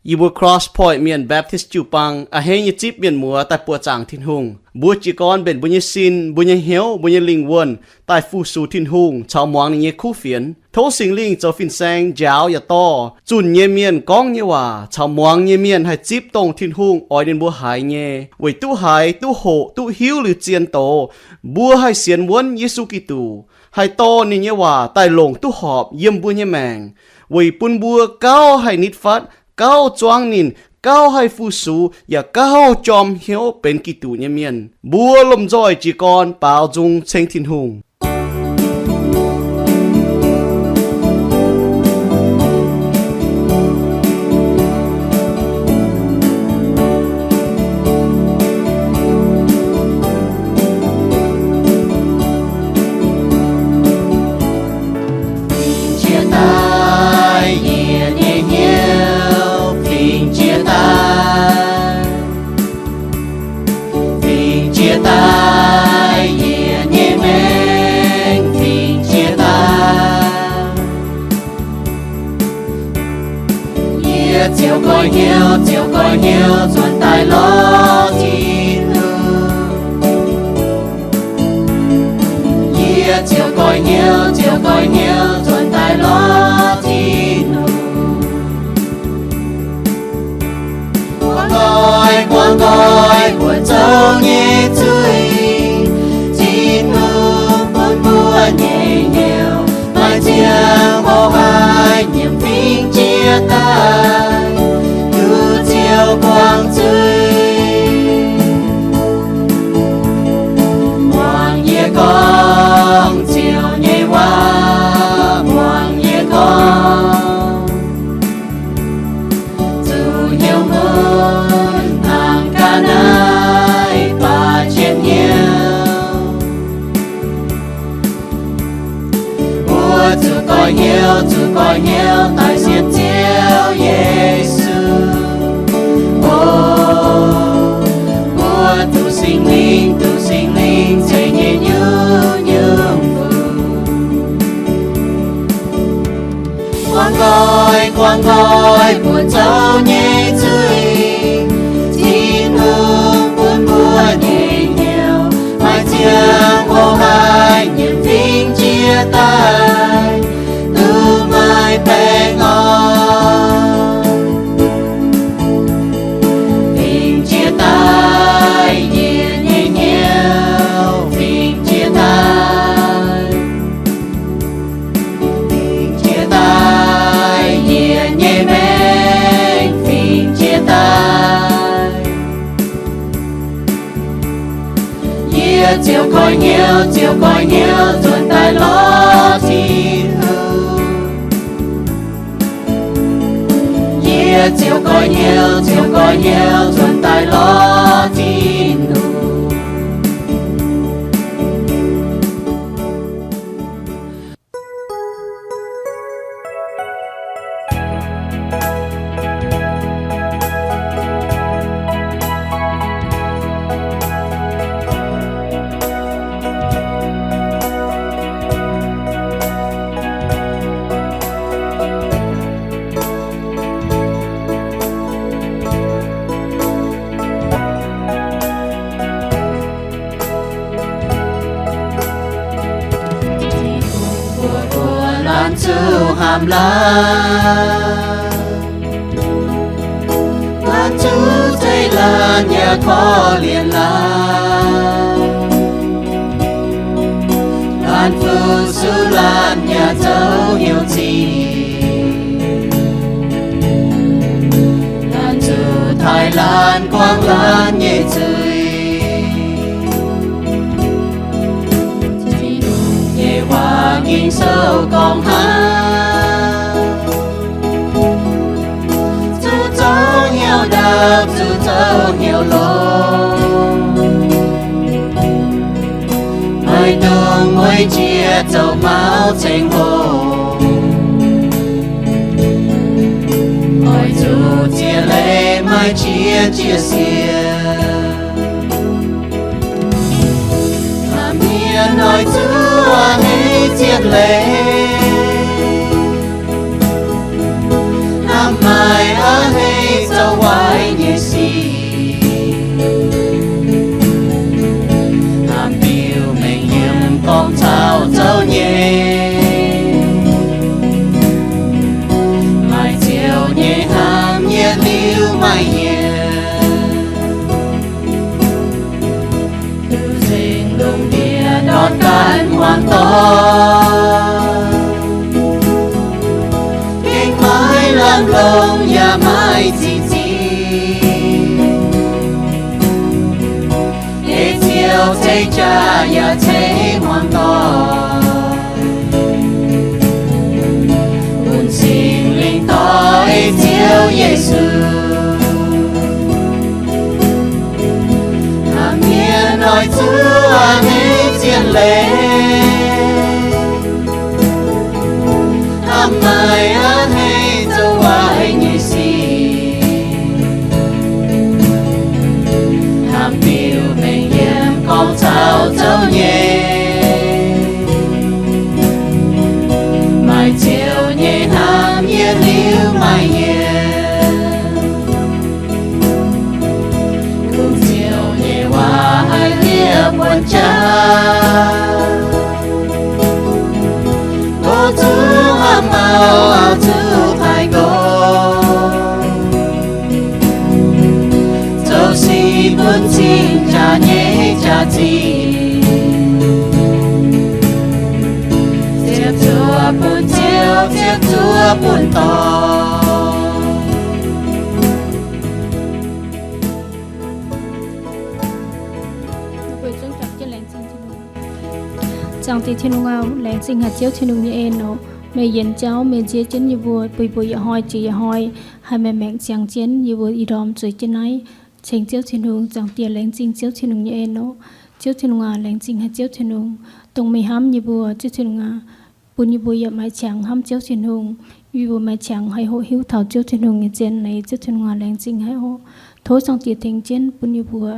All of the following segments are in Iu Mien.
Yie mbuo Cross Point Mienh Baptist jiu-baang a'hneiv nyei zipv mienh muoz daaih buoqc zaangc Tin-Hungh. Mbuo jiez gorn mbenc mbuo nyei sin, mbuo nyei hnyouv, mbuo nyei lingh wuonh daaih fu-sux Tin-Hungh caux muangx ninh nyei kuv fienx. Tov Singx Lingh zoux fin-saeng njaaux yaac dorh zunh nyei mienh gorngv nyei waac caux muangx nyei mienh haih zipv dongh Tin-Hungh oix ninh mbuo haiz nyei, weic duqv haiz, duqv hoqc, duqv hiuv liuz zien doz, mbuo haih sienx wuonv Yesu Giduc, haih dorh ninh nyei waac daaih longc duqv horpc yiem mbuo nyei maengc, weic bun mbuo gauh haih nitv fatv, gauh zuangv ninh, gauh haih fu-sux, yaac gauh jorm hnyouv benx Giduc nyei mienh. Mbuo lomh nzoih jiez gorn baaux nzung ceng Tin-Hungh. Fingx jiex daaih, yie nyei hnyouv fingx jiex daaih. Fingx jiex daaih, yie nyei maengc fingx jiex daaih. Yie ziouc goiv hnyouv, ziouc goiv hnyouv nzuonx daaih lorz Tin-Hungh. Yie ziouc goiv hnyouv, ziouc goiv hnyouv nzuonx daaih lorz Tin-Hungh. Guangc nqoi, guangc nqoi buonc zoux nyei zuiz, Tin-Hungh bun mbuo nyei hnyouv maaih ziangh hoc haic, nyiemc fingx jiex daaih, duqv Ziouv guangc zuiz. Muangx yie gorngv Ziouv nyei waac, muangx yie gorngv. Zuqc hnyouv mun hnangv ga'naaiv baac jienv hnyouv. Mbuo zuqc goiv hnyouv, zuqc goiv hnyouv daaih sienx Ziouv Yesu. O, mbuo duqv Singx Lingh, duqv Singx Lingh ceix nyei nyungc-nyungc funx. Guangc nqoi, guangc nqoi buonc zoux nyei zuiz, Tin-Hungh bun mbuo nyei hnyouv maaih ziangh hoc haic, nyiemc fingx jiex daaih, duqv maaih baengh orn. Fingx jiex daaih, yie nyei hnyouv fingx jiex daaih. Fingx jiex daaih, yie nyei maengc fingx jiex daaih. Yie ziouc goiv hnyouv, ziouc goiv hnyouv nzuonx daaih lorz Tin-Hungh. Yie ziouc goiv hnyouv, ziouc goiv hnyouv nzuonx daaih lorz Tin-Hungh. Mbuo, mbuo laanh zuqc hnamv laanh, laanh zuqc zeiv laanh yaac korv-lienh laanh, laanh fu-sux laanh yaac zoux hnyouv zic, laanh zuqc taaih laanh guangc laanh nyei zuiz. Tin-Hungh nyei waac Ging-Sou gorngv hnangv, zuqc zoux hnyouv ndaauv, zuqc zoux hnyouv longx, meih dungx mueiz jiex zoux mauv ceng hlo. Oix zuqc ziex leiz maaih jiex jiex siex. Hnamv mienh oix zuqc a'hneiv ziex leiz, hnamv maaic a'hneiv nyei, duqv nzengc lungh ndiev ndortv ganh hmuangx doic. Gengh maiv lamh longc yaac maiv zinh zinh, ei Ziouv ceix jaax yaac ceix hmuangx doic. Bun Singx Lingh dorh ei Ziouv Yesu, hnamv mienh oix zuqc a'hneiv zien leiz, hnamv maaih a'hneiv zoux waaic nyei sic, hnamv biux mengh yiem gorngv caux zouv nyei. Maaih Ziouv nyei hnamv yietc liuz maaih yienc, kungx Ziouv nyei waac haih liev buonv jaax. Goux zuqc hnamv mauh, auv zuqc taaih nqox, zoux sic bun cing jaax nyei jaax zinh, ziepc zuoqv bun Ziouv, ziepc zuoqv bun dorn. Zaangc Diex Tin-Hungh aac, laengz zingh haic Ziouv Tin-Hungh nyei en oc. Meih yienc jauv, meih nziex jienv yie mbuo, bun yie mbuo yietc hnoi jiex yietc hnoi haih maengc maengc ziangx jienv, yie mbuo ih ndorm zueiz jienv naaiv ceng Ziouv Tin-Hungh. Zaangc Diex, laengz zingh Ziouv Tin-Hungh nyei en oc. Ziouv Tin-Hungh aac, laengz zingh haic Ziouv Tin-Hungh, dongh meih hnamv yie mbuo, Ziouv Tin-Hungh aac, bun yie mbuo yaac maaih qangx hnamv Ziouv Tin-Hungh, yie mbuo maaih qangx haih hoqc hiuv taux Ziouv Tin-Hungh nyei zien leiz. Ziouv Tin-Hungh aac, laengz zingh haic oc. Tov Zaangc Diex tengx jienv bun yie mbuo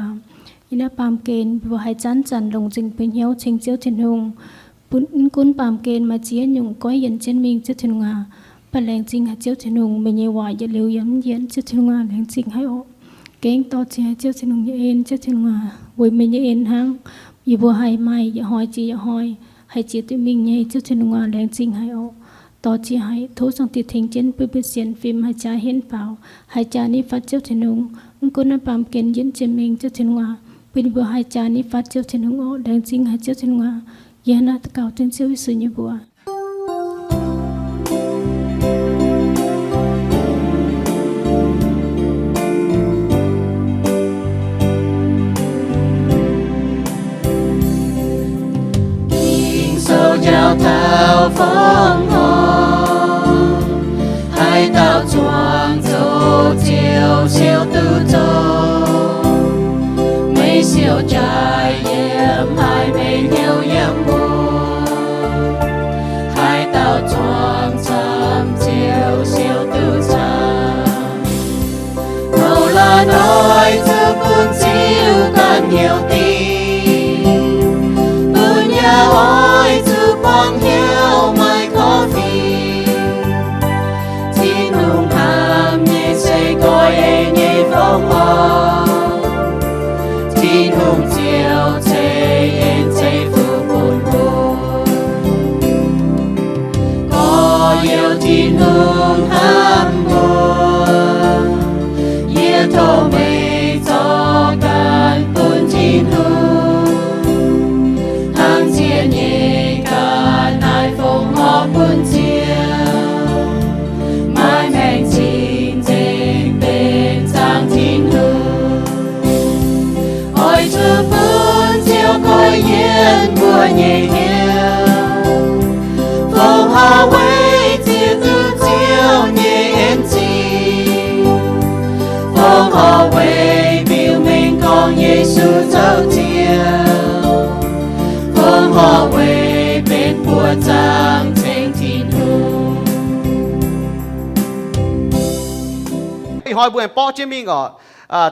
yiem naaiv baamh gen, yie mbuo haih zanc-zanc longc nzengc mbuo hnyouv ceng Ziouv Tin-Hungh. Bun mv gunv baamh gen maaih ziex nyungc goiv yienc jienv mingh, Ziouv Tin-Hungh aac, mv baac laengz zingh haic Ziouv Tin-Hungh, meih nyei waac yietc liuz yaac mv yienc. Ziouv Tin-Hungh aac, laengz zingh haic oc. Gengh dorh ziex haic Ziouv Tin-Hungh nyei en, Ziouv Tin-Hungh aac, weic meih nyei en hnangv, yie mbuo haih maaih yietc hnoi jiex yietc hnoi, haih jiex duqv mingh nyei. Ziouv Tin-Hungh aac, laengz zingh haic oc. Dorh ziex haic, tov Zaangc Diex tengx jienv bun mbuo sienx fim haih jaax henv faaux, haih jaax nitv fatv Ziouv Tin-Hungh. Mv gunv naaiv baamh gen yienc jienv mingh, Ziouv Tin-Hungh aac, bun mbuo haih jaax nitv fatv Ziouv Tin-Hungh oc. Laengz zingh haic Ziouv Tin-Hungh aac. Yie hnangv naaiv daux gaux dengv Ziouv Yesu nyei mbuox. Ging-Sou njaaux taux fongc horc, haaix dauh zuangx zoux Ziouv siou duqv zoqc. Meih siou jaaix yiem haaix, meih hnyouv yiem wuov, haaix dauh zuangx camv Ziouv siou duqv camv. Bouh laaix noic zuqc bun Ziouv ganh hnyouv dingc, bun yaac oix zuqc buangh hnyouv maaih korv-fiqv. Tin-Hungh hnamv nyei se goiv ei nyei fongc horc. Tin-Hungh Ziouv ceix en ceix fuqv bun mbuo. Gorx-youz, Tin-Hungh hnamv mbuo. Yie tov meih zorqv ganh bun Tin-Hungh, hnangv ziec nyei ga'naaiv fongc horc bun Ziouv, maaih maengc cing-nzengc benx zaangc Tin-Hungh. Oix zuqc bun Ziouv goiv yienc mbuo nyei hnyouv, fongc horc weic ziex duqv Ziouv nyei en zingh, fongc horc weic biux mengh gorngv Yesu zoux Ziouv, fongc horc weic benx buoqc zaangc ceng Tin-Hungh. Ih hnoi mbuo aengx borqv jienv mingh oc.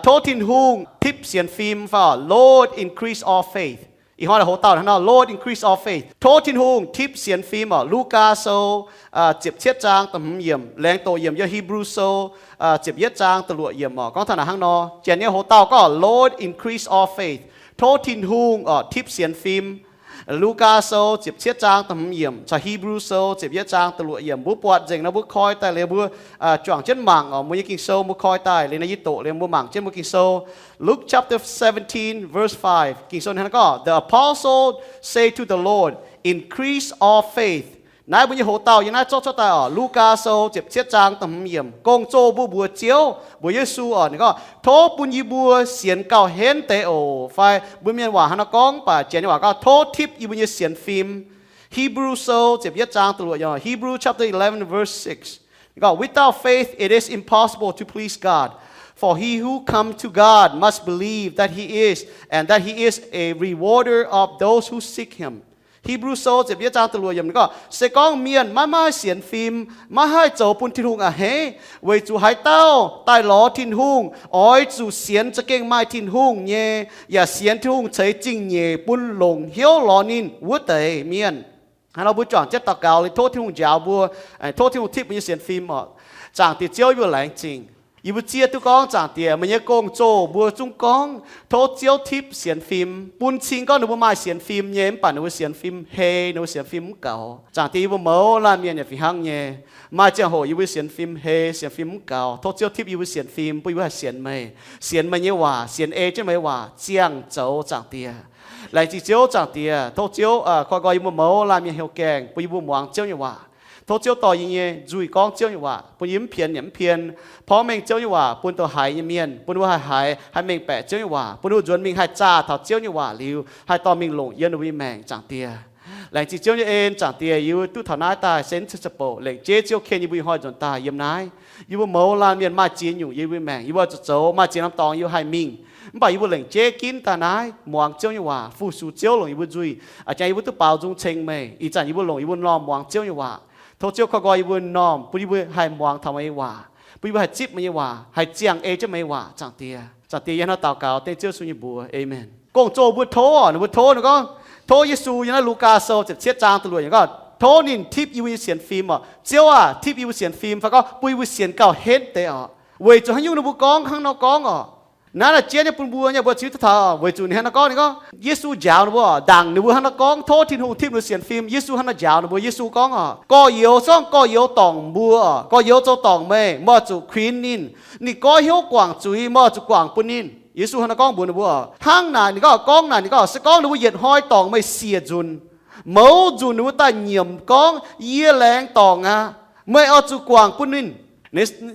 Tov Tin-Hungh tipv sienx fim fai oc, Lord, increase our faith. Ih hnoi la'hoz dauh hnangv nor, Lord, increase our faith. Tov Tin-Hungh tipv sienx fim oc. Lugaa Sou ziepc cietv zaang da'hmz yiemc, laengz doqc yiemc yiem Hebrew Sou ziepc yietv zaang da'luoqc yiemc oc. Gorngv taux naaic hnangv nor, janx nyei hoz dauh gorngv, Lord, increase our faith. Tov Tin-Hungh oc tipv sienx fim. Lugaa Sou ziepc cietv zaang da'hmz yiemc caux Hipv^lu Sou ziepc yietv zaang da'luoqc yiemc, mbuo buatc nzengc nor, mbuo koi daaih liuz mbuo juangc jienv mangc oc. Mbuo nyei Ging-Sou mbuo koi daaih liuz nor, yie doqc liuz mbuo mangc jienv mbuo Ging-Sou. Luke chapter seventeen, verse five, Ging-Sou hnangv naaiv gorngv, The apostle say to the Lord, increase our faith. Naaiv mbuo nyei hoc-dauh yiem naaiv zorqv cuotv daaih oc. Lugaa Sou ziepc cietv zaang da'hmz yiemc, gong-zoh mbuo mbuox Ziouv, mbuox Yesu oc, ninh gorngv, tov bun yie mbuo sienx gauh henv deix oc. Fai mbuo mienh waac hnangv nor gorngv, mv baac Janx nyei waac gorngv, tov tipv yie mbuo nyei sienx fim. Hipv^lu Sou ziepc yietv zaang da'luoqc yiemc, Hebrew chapter eleven, verse six, gorngv, without faith it is impossible to please God. For he who come to God must believe that he is, and that he is a rewarder of those who seek him. Hipv^lu Sou ziepc yietv zaang da'luoqc yiemc ninh gorngv, se gorngv mienh maiv maaih sienx fim, maiv haih zoux bun Tin-Hungh a'hneiv, weic zuqc haaix dauh daaih lorz Tin-Hungh oix zuqc sienx za'gengh maaih Tin-Hungh nyei, yaac sienx Tin-Hungh ceix zingh nyeic bun longc hnyouv lorz ninh wuov deix mienh. Hnangv nor mbuo juangc jienv daux gaux liuz tov Tin-Hungh njaaux mbuo, tov Tin-Hungh tipv mbuo nyei sienx fim oc. Zaangc Diex Ziouv, yie mbuo laengz zingh. Yie mbuo zieqv duqv gorngv, Zaangc Diex, meih nyei gong-zoh mbuo zungv gorngv tov Ziouv tipv sienx fim, bun cing gorngv ninh mbuo maaih sienx fim nyei, mv baac ninh mbuo sienx fim hei, ninh mbuo sienx fim mv gaux. Zaangc Diex, yie mbuo mouz laanh mienh yaac fih hnangv nyei, maaih ziangh hoc yie mbuo sienx fim hei, sienx fim mv gaux. Tov Ziouv tipv yie mbuo sienx fim, bun yie mbuo haih sienx meih, sienx meih nyei waac, sienx ei jienv meih nyei waac ziangh zoux, Zaangc Diex. Laengz zingh Ziouv, Zaangc Diex. Tov Ziouv koi nqoi yie mbuo mouz laanh mienh hnyouv gaengh, bun yie mbuo muangx Ziouv nyei waac. Tov Ziouv dorh yie nyei nzuih gorngv Ziouv nyei waac, bun yie mv pien yaac mv pien. Porv mengh Ziouv nyei waac bun dongh haiz nyei mienh, bun ninh haih haiz, haih mengh baeqc Ziouv nyei waac, bun ninh nzuonx mingh haih zaah taux Ziouv nyei waac liuz, haih dorh mingh longc yiem ninh mbuo nyei maengc, Zaangc Diex. Laengz zingh Ziouv nyei en, Zaangc Diex. Yie duqv taux naaiv daaih se mv zeiz ziepc bouc, lengc jeiv Ziouv ken yie mbuo ih hnoi nzuonx daaih yiem naaiv. Yie mbuo mouz laanh mienh maaih ziex nyungc yiem yie mbuo maengc, yie mbuo zuqc zoux, maaih ziex norm dorngx yie mbuo haih mingh. Mv baac yie mbuo lengc jeiv ginv daaih naaiv muangx Ziouv nyei waac, fu-sux Ziouv longc yie mbuo nzuih, a'jang yie mbuo duqv baaux nzung ceng meih. Ih zanc yie mbuo longc yie mbuo m'normh muangx Ziouv nyei waac. Tov Ziouv koi nqoi yie mbuo m'normh, bun yie mbuo haih muangx taux meih nyei waac, bun yie mbuo haih zipv meih nyei waac, haih ziangh ei jienv meih nyei waac, Zaangc Diex. Zaangc Diex, yie hnangv naaiv daux gaux dengv Ziouv Yesu nyei mbuox, aamen. Gong-zoh mbuo tov oc, ninh mbuo tov, ninh gorngv, tov Yesu yiem naaiv Lugaa Sou ziepc cietv zaang da'luoqc yiemc gorngv, tov ninh tipv yie mbuo nyei sienx fim oc. Ziouv aah, tipv yie mbuo sienx fim, fai gorngv bun yie mbuo sienx gauh henv deix oc. Weic zuqc haaix nyungc ninh mbuo gorngv hnangv nor gorngv oc? Naaiv naaic jienv nyei bun mbuo nyei, mbuo ziux duqv taux weic zuqc ninh hnangv nor gorngv, ninh gorngv, Yesu njaaux ninh mbuo oc, ndaangc ninh mbuo hnangv nor gorngv, tov Tin-Hungh tipv ninh mbuo sienx fim. Yesu hnangv nor njaaux ninh mbuo. Yesu gorngv oc, gorx-youz, se gorngv gorx-youz dorngc mbuo oc, gorx-youz zoux dorngc meih, meih oix zuqc kuinx ninh. Ninh goiv hnyouv guangc zuiz, meih oix zuqc guangc bun ninh. Yesu hnangv nor gorngv mbuox ninh mbuo oc. Hnangv naaic ninh gorngv, gorngv naaic ninh gorngv, se gorngv ninh mbuo yietc hnoi dorngc meih siec nzunc, mouz nzunc ninh mbuo daaih nyiemc gorngv, yie laengz dorngc aqv, meih oix zuqc guangc bun ninh.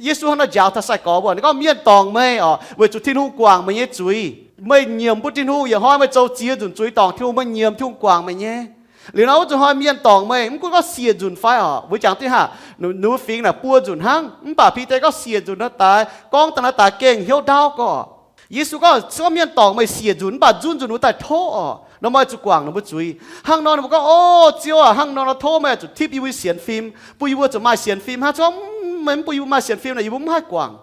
Yesu hnangv nor njaaux taux sai-gorx mbuo, ninh gorngv, mienh dorngc meih oc, weic zuqc Tin-Hungh guangc meih nyei zuiz. Meih nyiemc bun Tin-Hungh, yietc hnoi meih zoux ziex nzunc zuiz dorngc Tin-Hungh, meih nyiemc Tin-Hungh guangc meih nyei. Liuz nor wuov zuqc hnoi mienh dorngc meih, mv gunv gorngv siec nzunc fai oc, mbuo jangx diqv haac, ninh mbuo fingx naaic buo nzunc hnangv, mv baac Bide gorngv siec nzunc nor daaih, gorngv daaih nor daaih gengh hnyouv ndaauv gorngv. Yesu gorngv, se gorngv mienh dorngc meih siec nzunc, mv baac nzunc nzunc ninh mbuo daaih tov oc, nor meih zuqc guangc ninh mbuo zuiz. Hnangv nor ninh mbuo gorngv, o, Ziouv aac, hnangv nor nor tov meih zuqc tipv yie mbuo sienx fim, bun yie mbuo zuqc maaih sienx fim hnangv. Se gorngv meih mv bun yie mbuo maaih sienx fim naaic, yie mbuo mv haih guangc.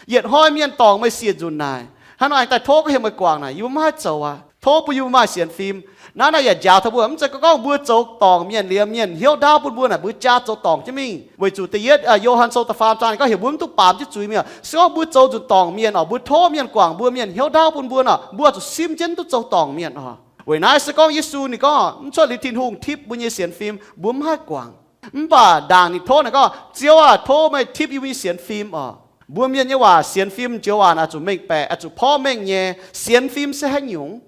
Yietc hnoi mienh dorngc meih siec nzunc naaic, hnangv nor aengx daaih tov gorngv heuc meih guangc naaic, yie mbuo mv haih zoux aqv. Tov bun yie mbuo maaih sienx fim. Naaiv naaic yaac njaaux taux mbuo, mv zeiz gorngv mbuo zoux dorngc mienh liuz mienh hnyouv ndaauv bun mbuo naaic, mbuo jaa zoux dorngc jienv mingh. Weic zuqc da'yietv Yo^han Sou da'faam zaang ninh gorngv heuc mbuo mv duqv baamz jienv zuiz mingh oc. Se gorngv mbuo zoux nzunc dorngc mienh oc, mbuo tov mienh guangc mbuo, mienh hnyouv ndaauv bun mbuo nor, mbuo zuqc simv jienv duqv zoux dorngc mienh oc. Weic naaiv se gorngv Yesu ninh gorngv mv cuotv liuz Tin-Hungh tipv mbuo nyei sienx fim, mbuo mv haih guangc. Mv baac ndaangc ninh tov naaic gorngv, Ziouv aac, tov meih tipv yie mbuo nyei sienx fim oc. Mbuo mienh nyei waac, sienx fim joux waac naaic zuqc mengh baeqc, zuqc porv mengh nyei. Sienx fim se haaix nyungc?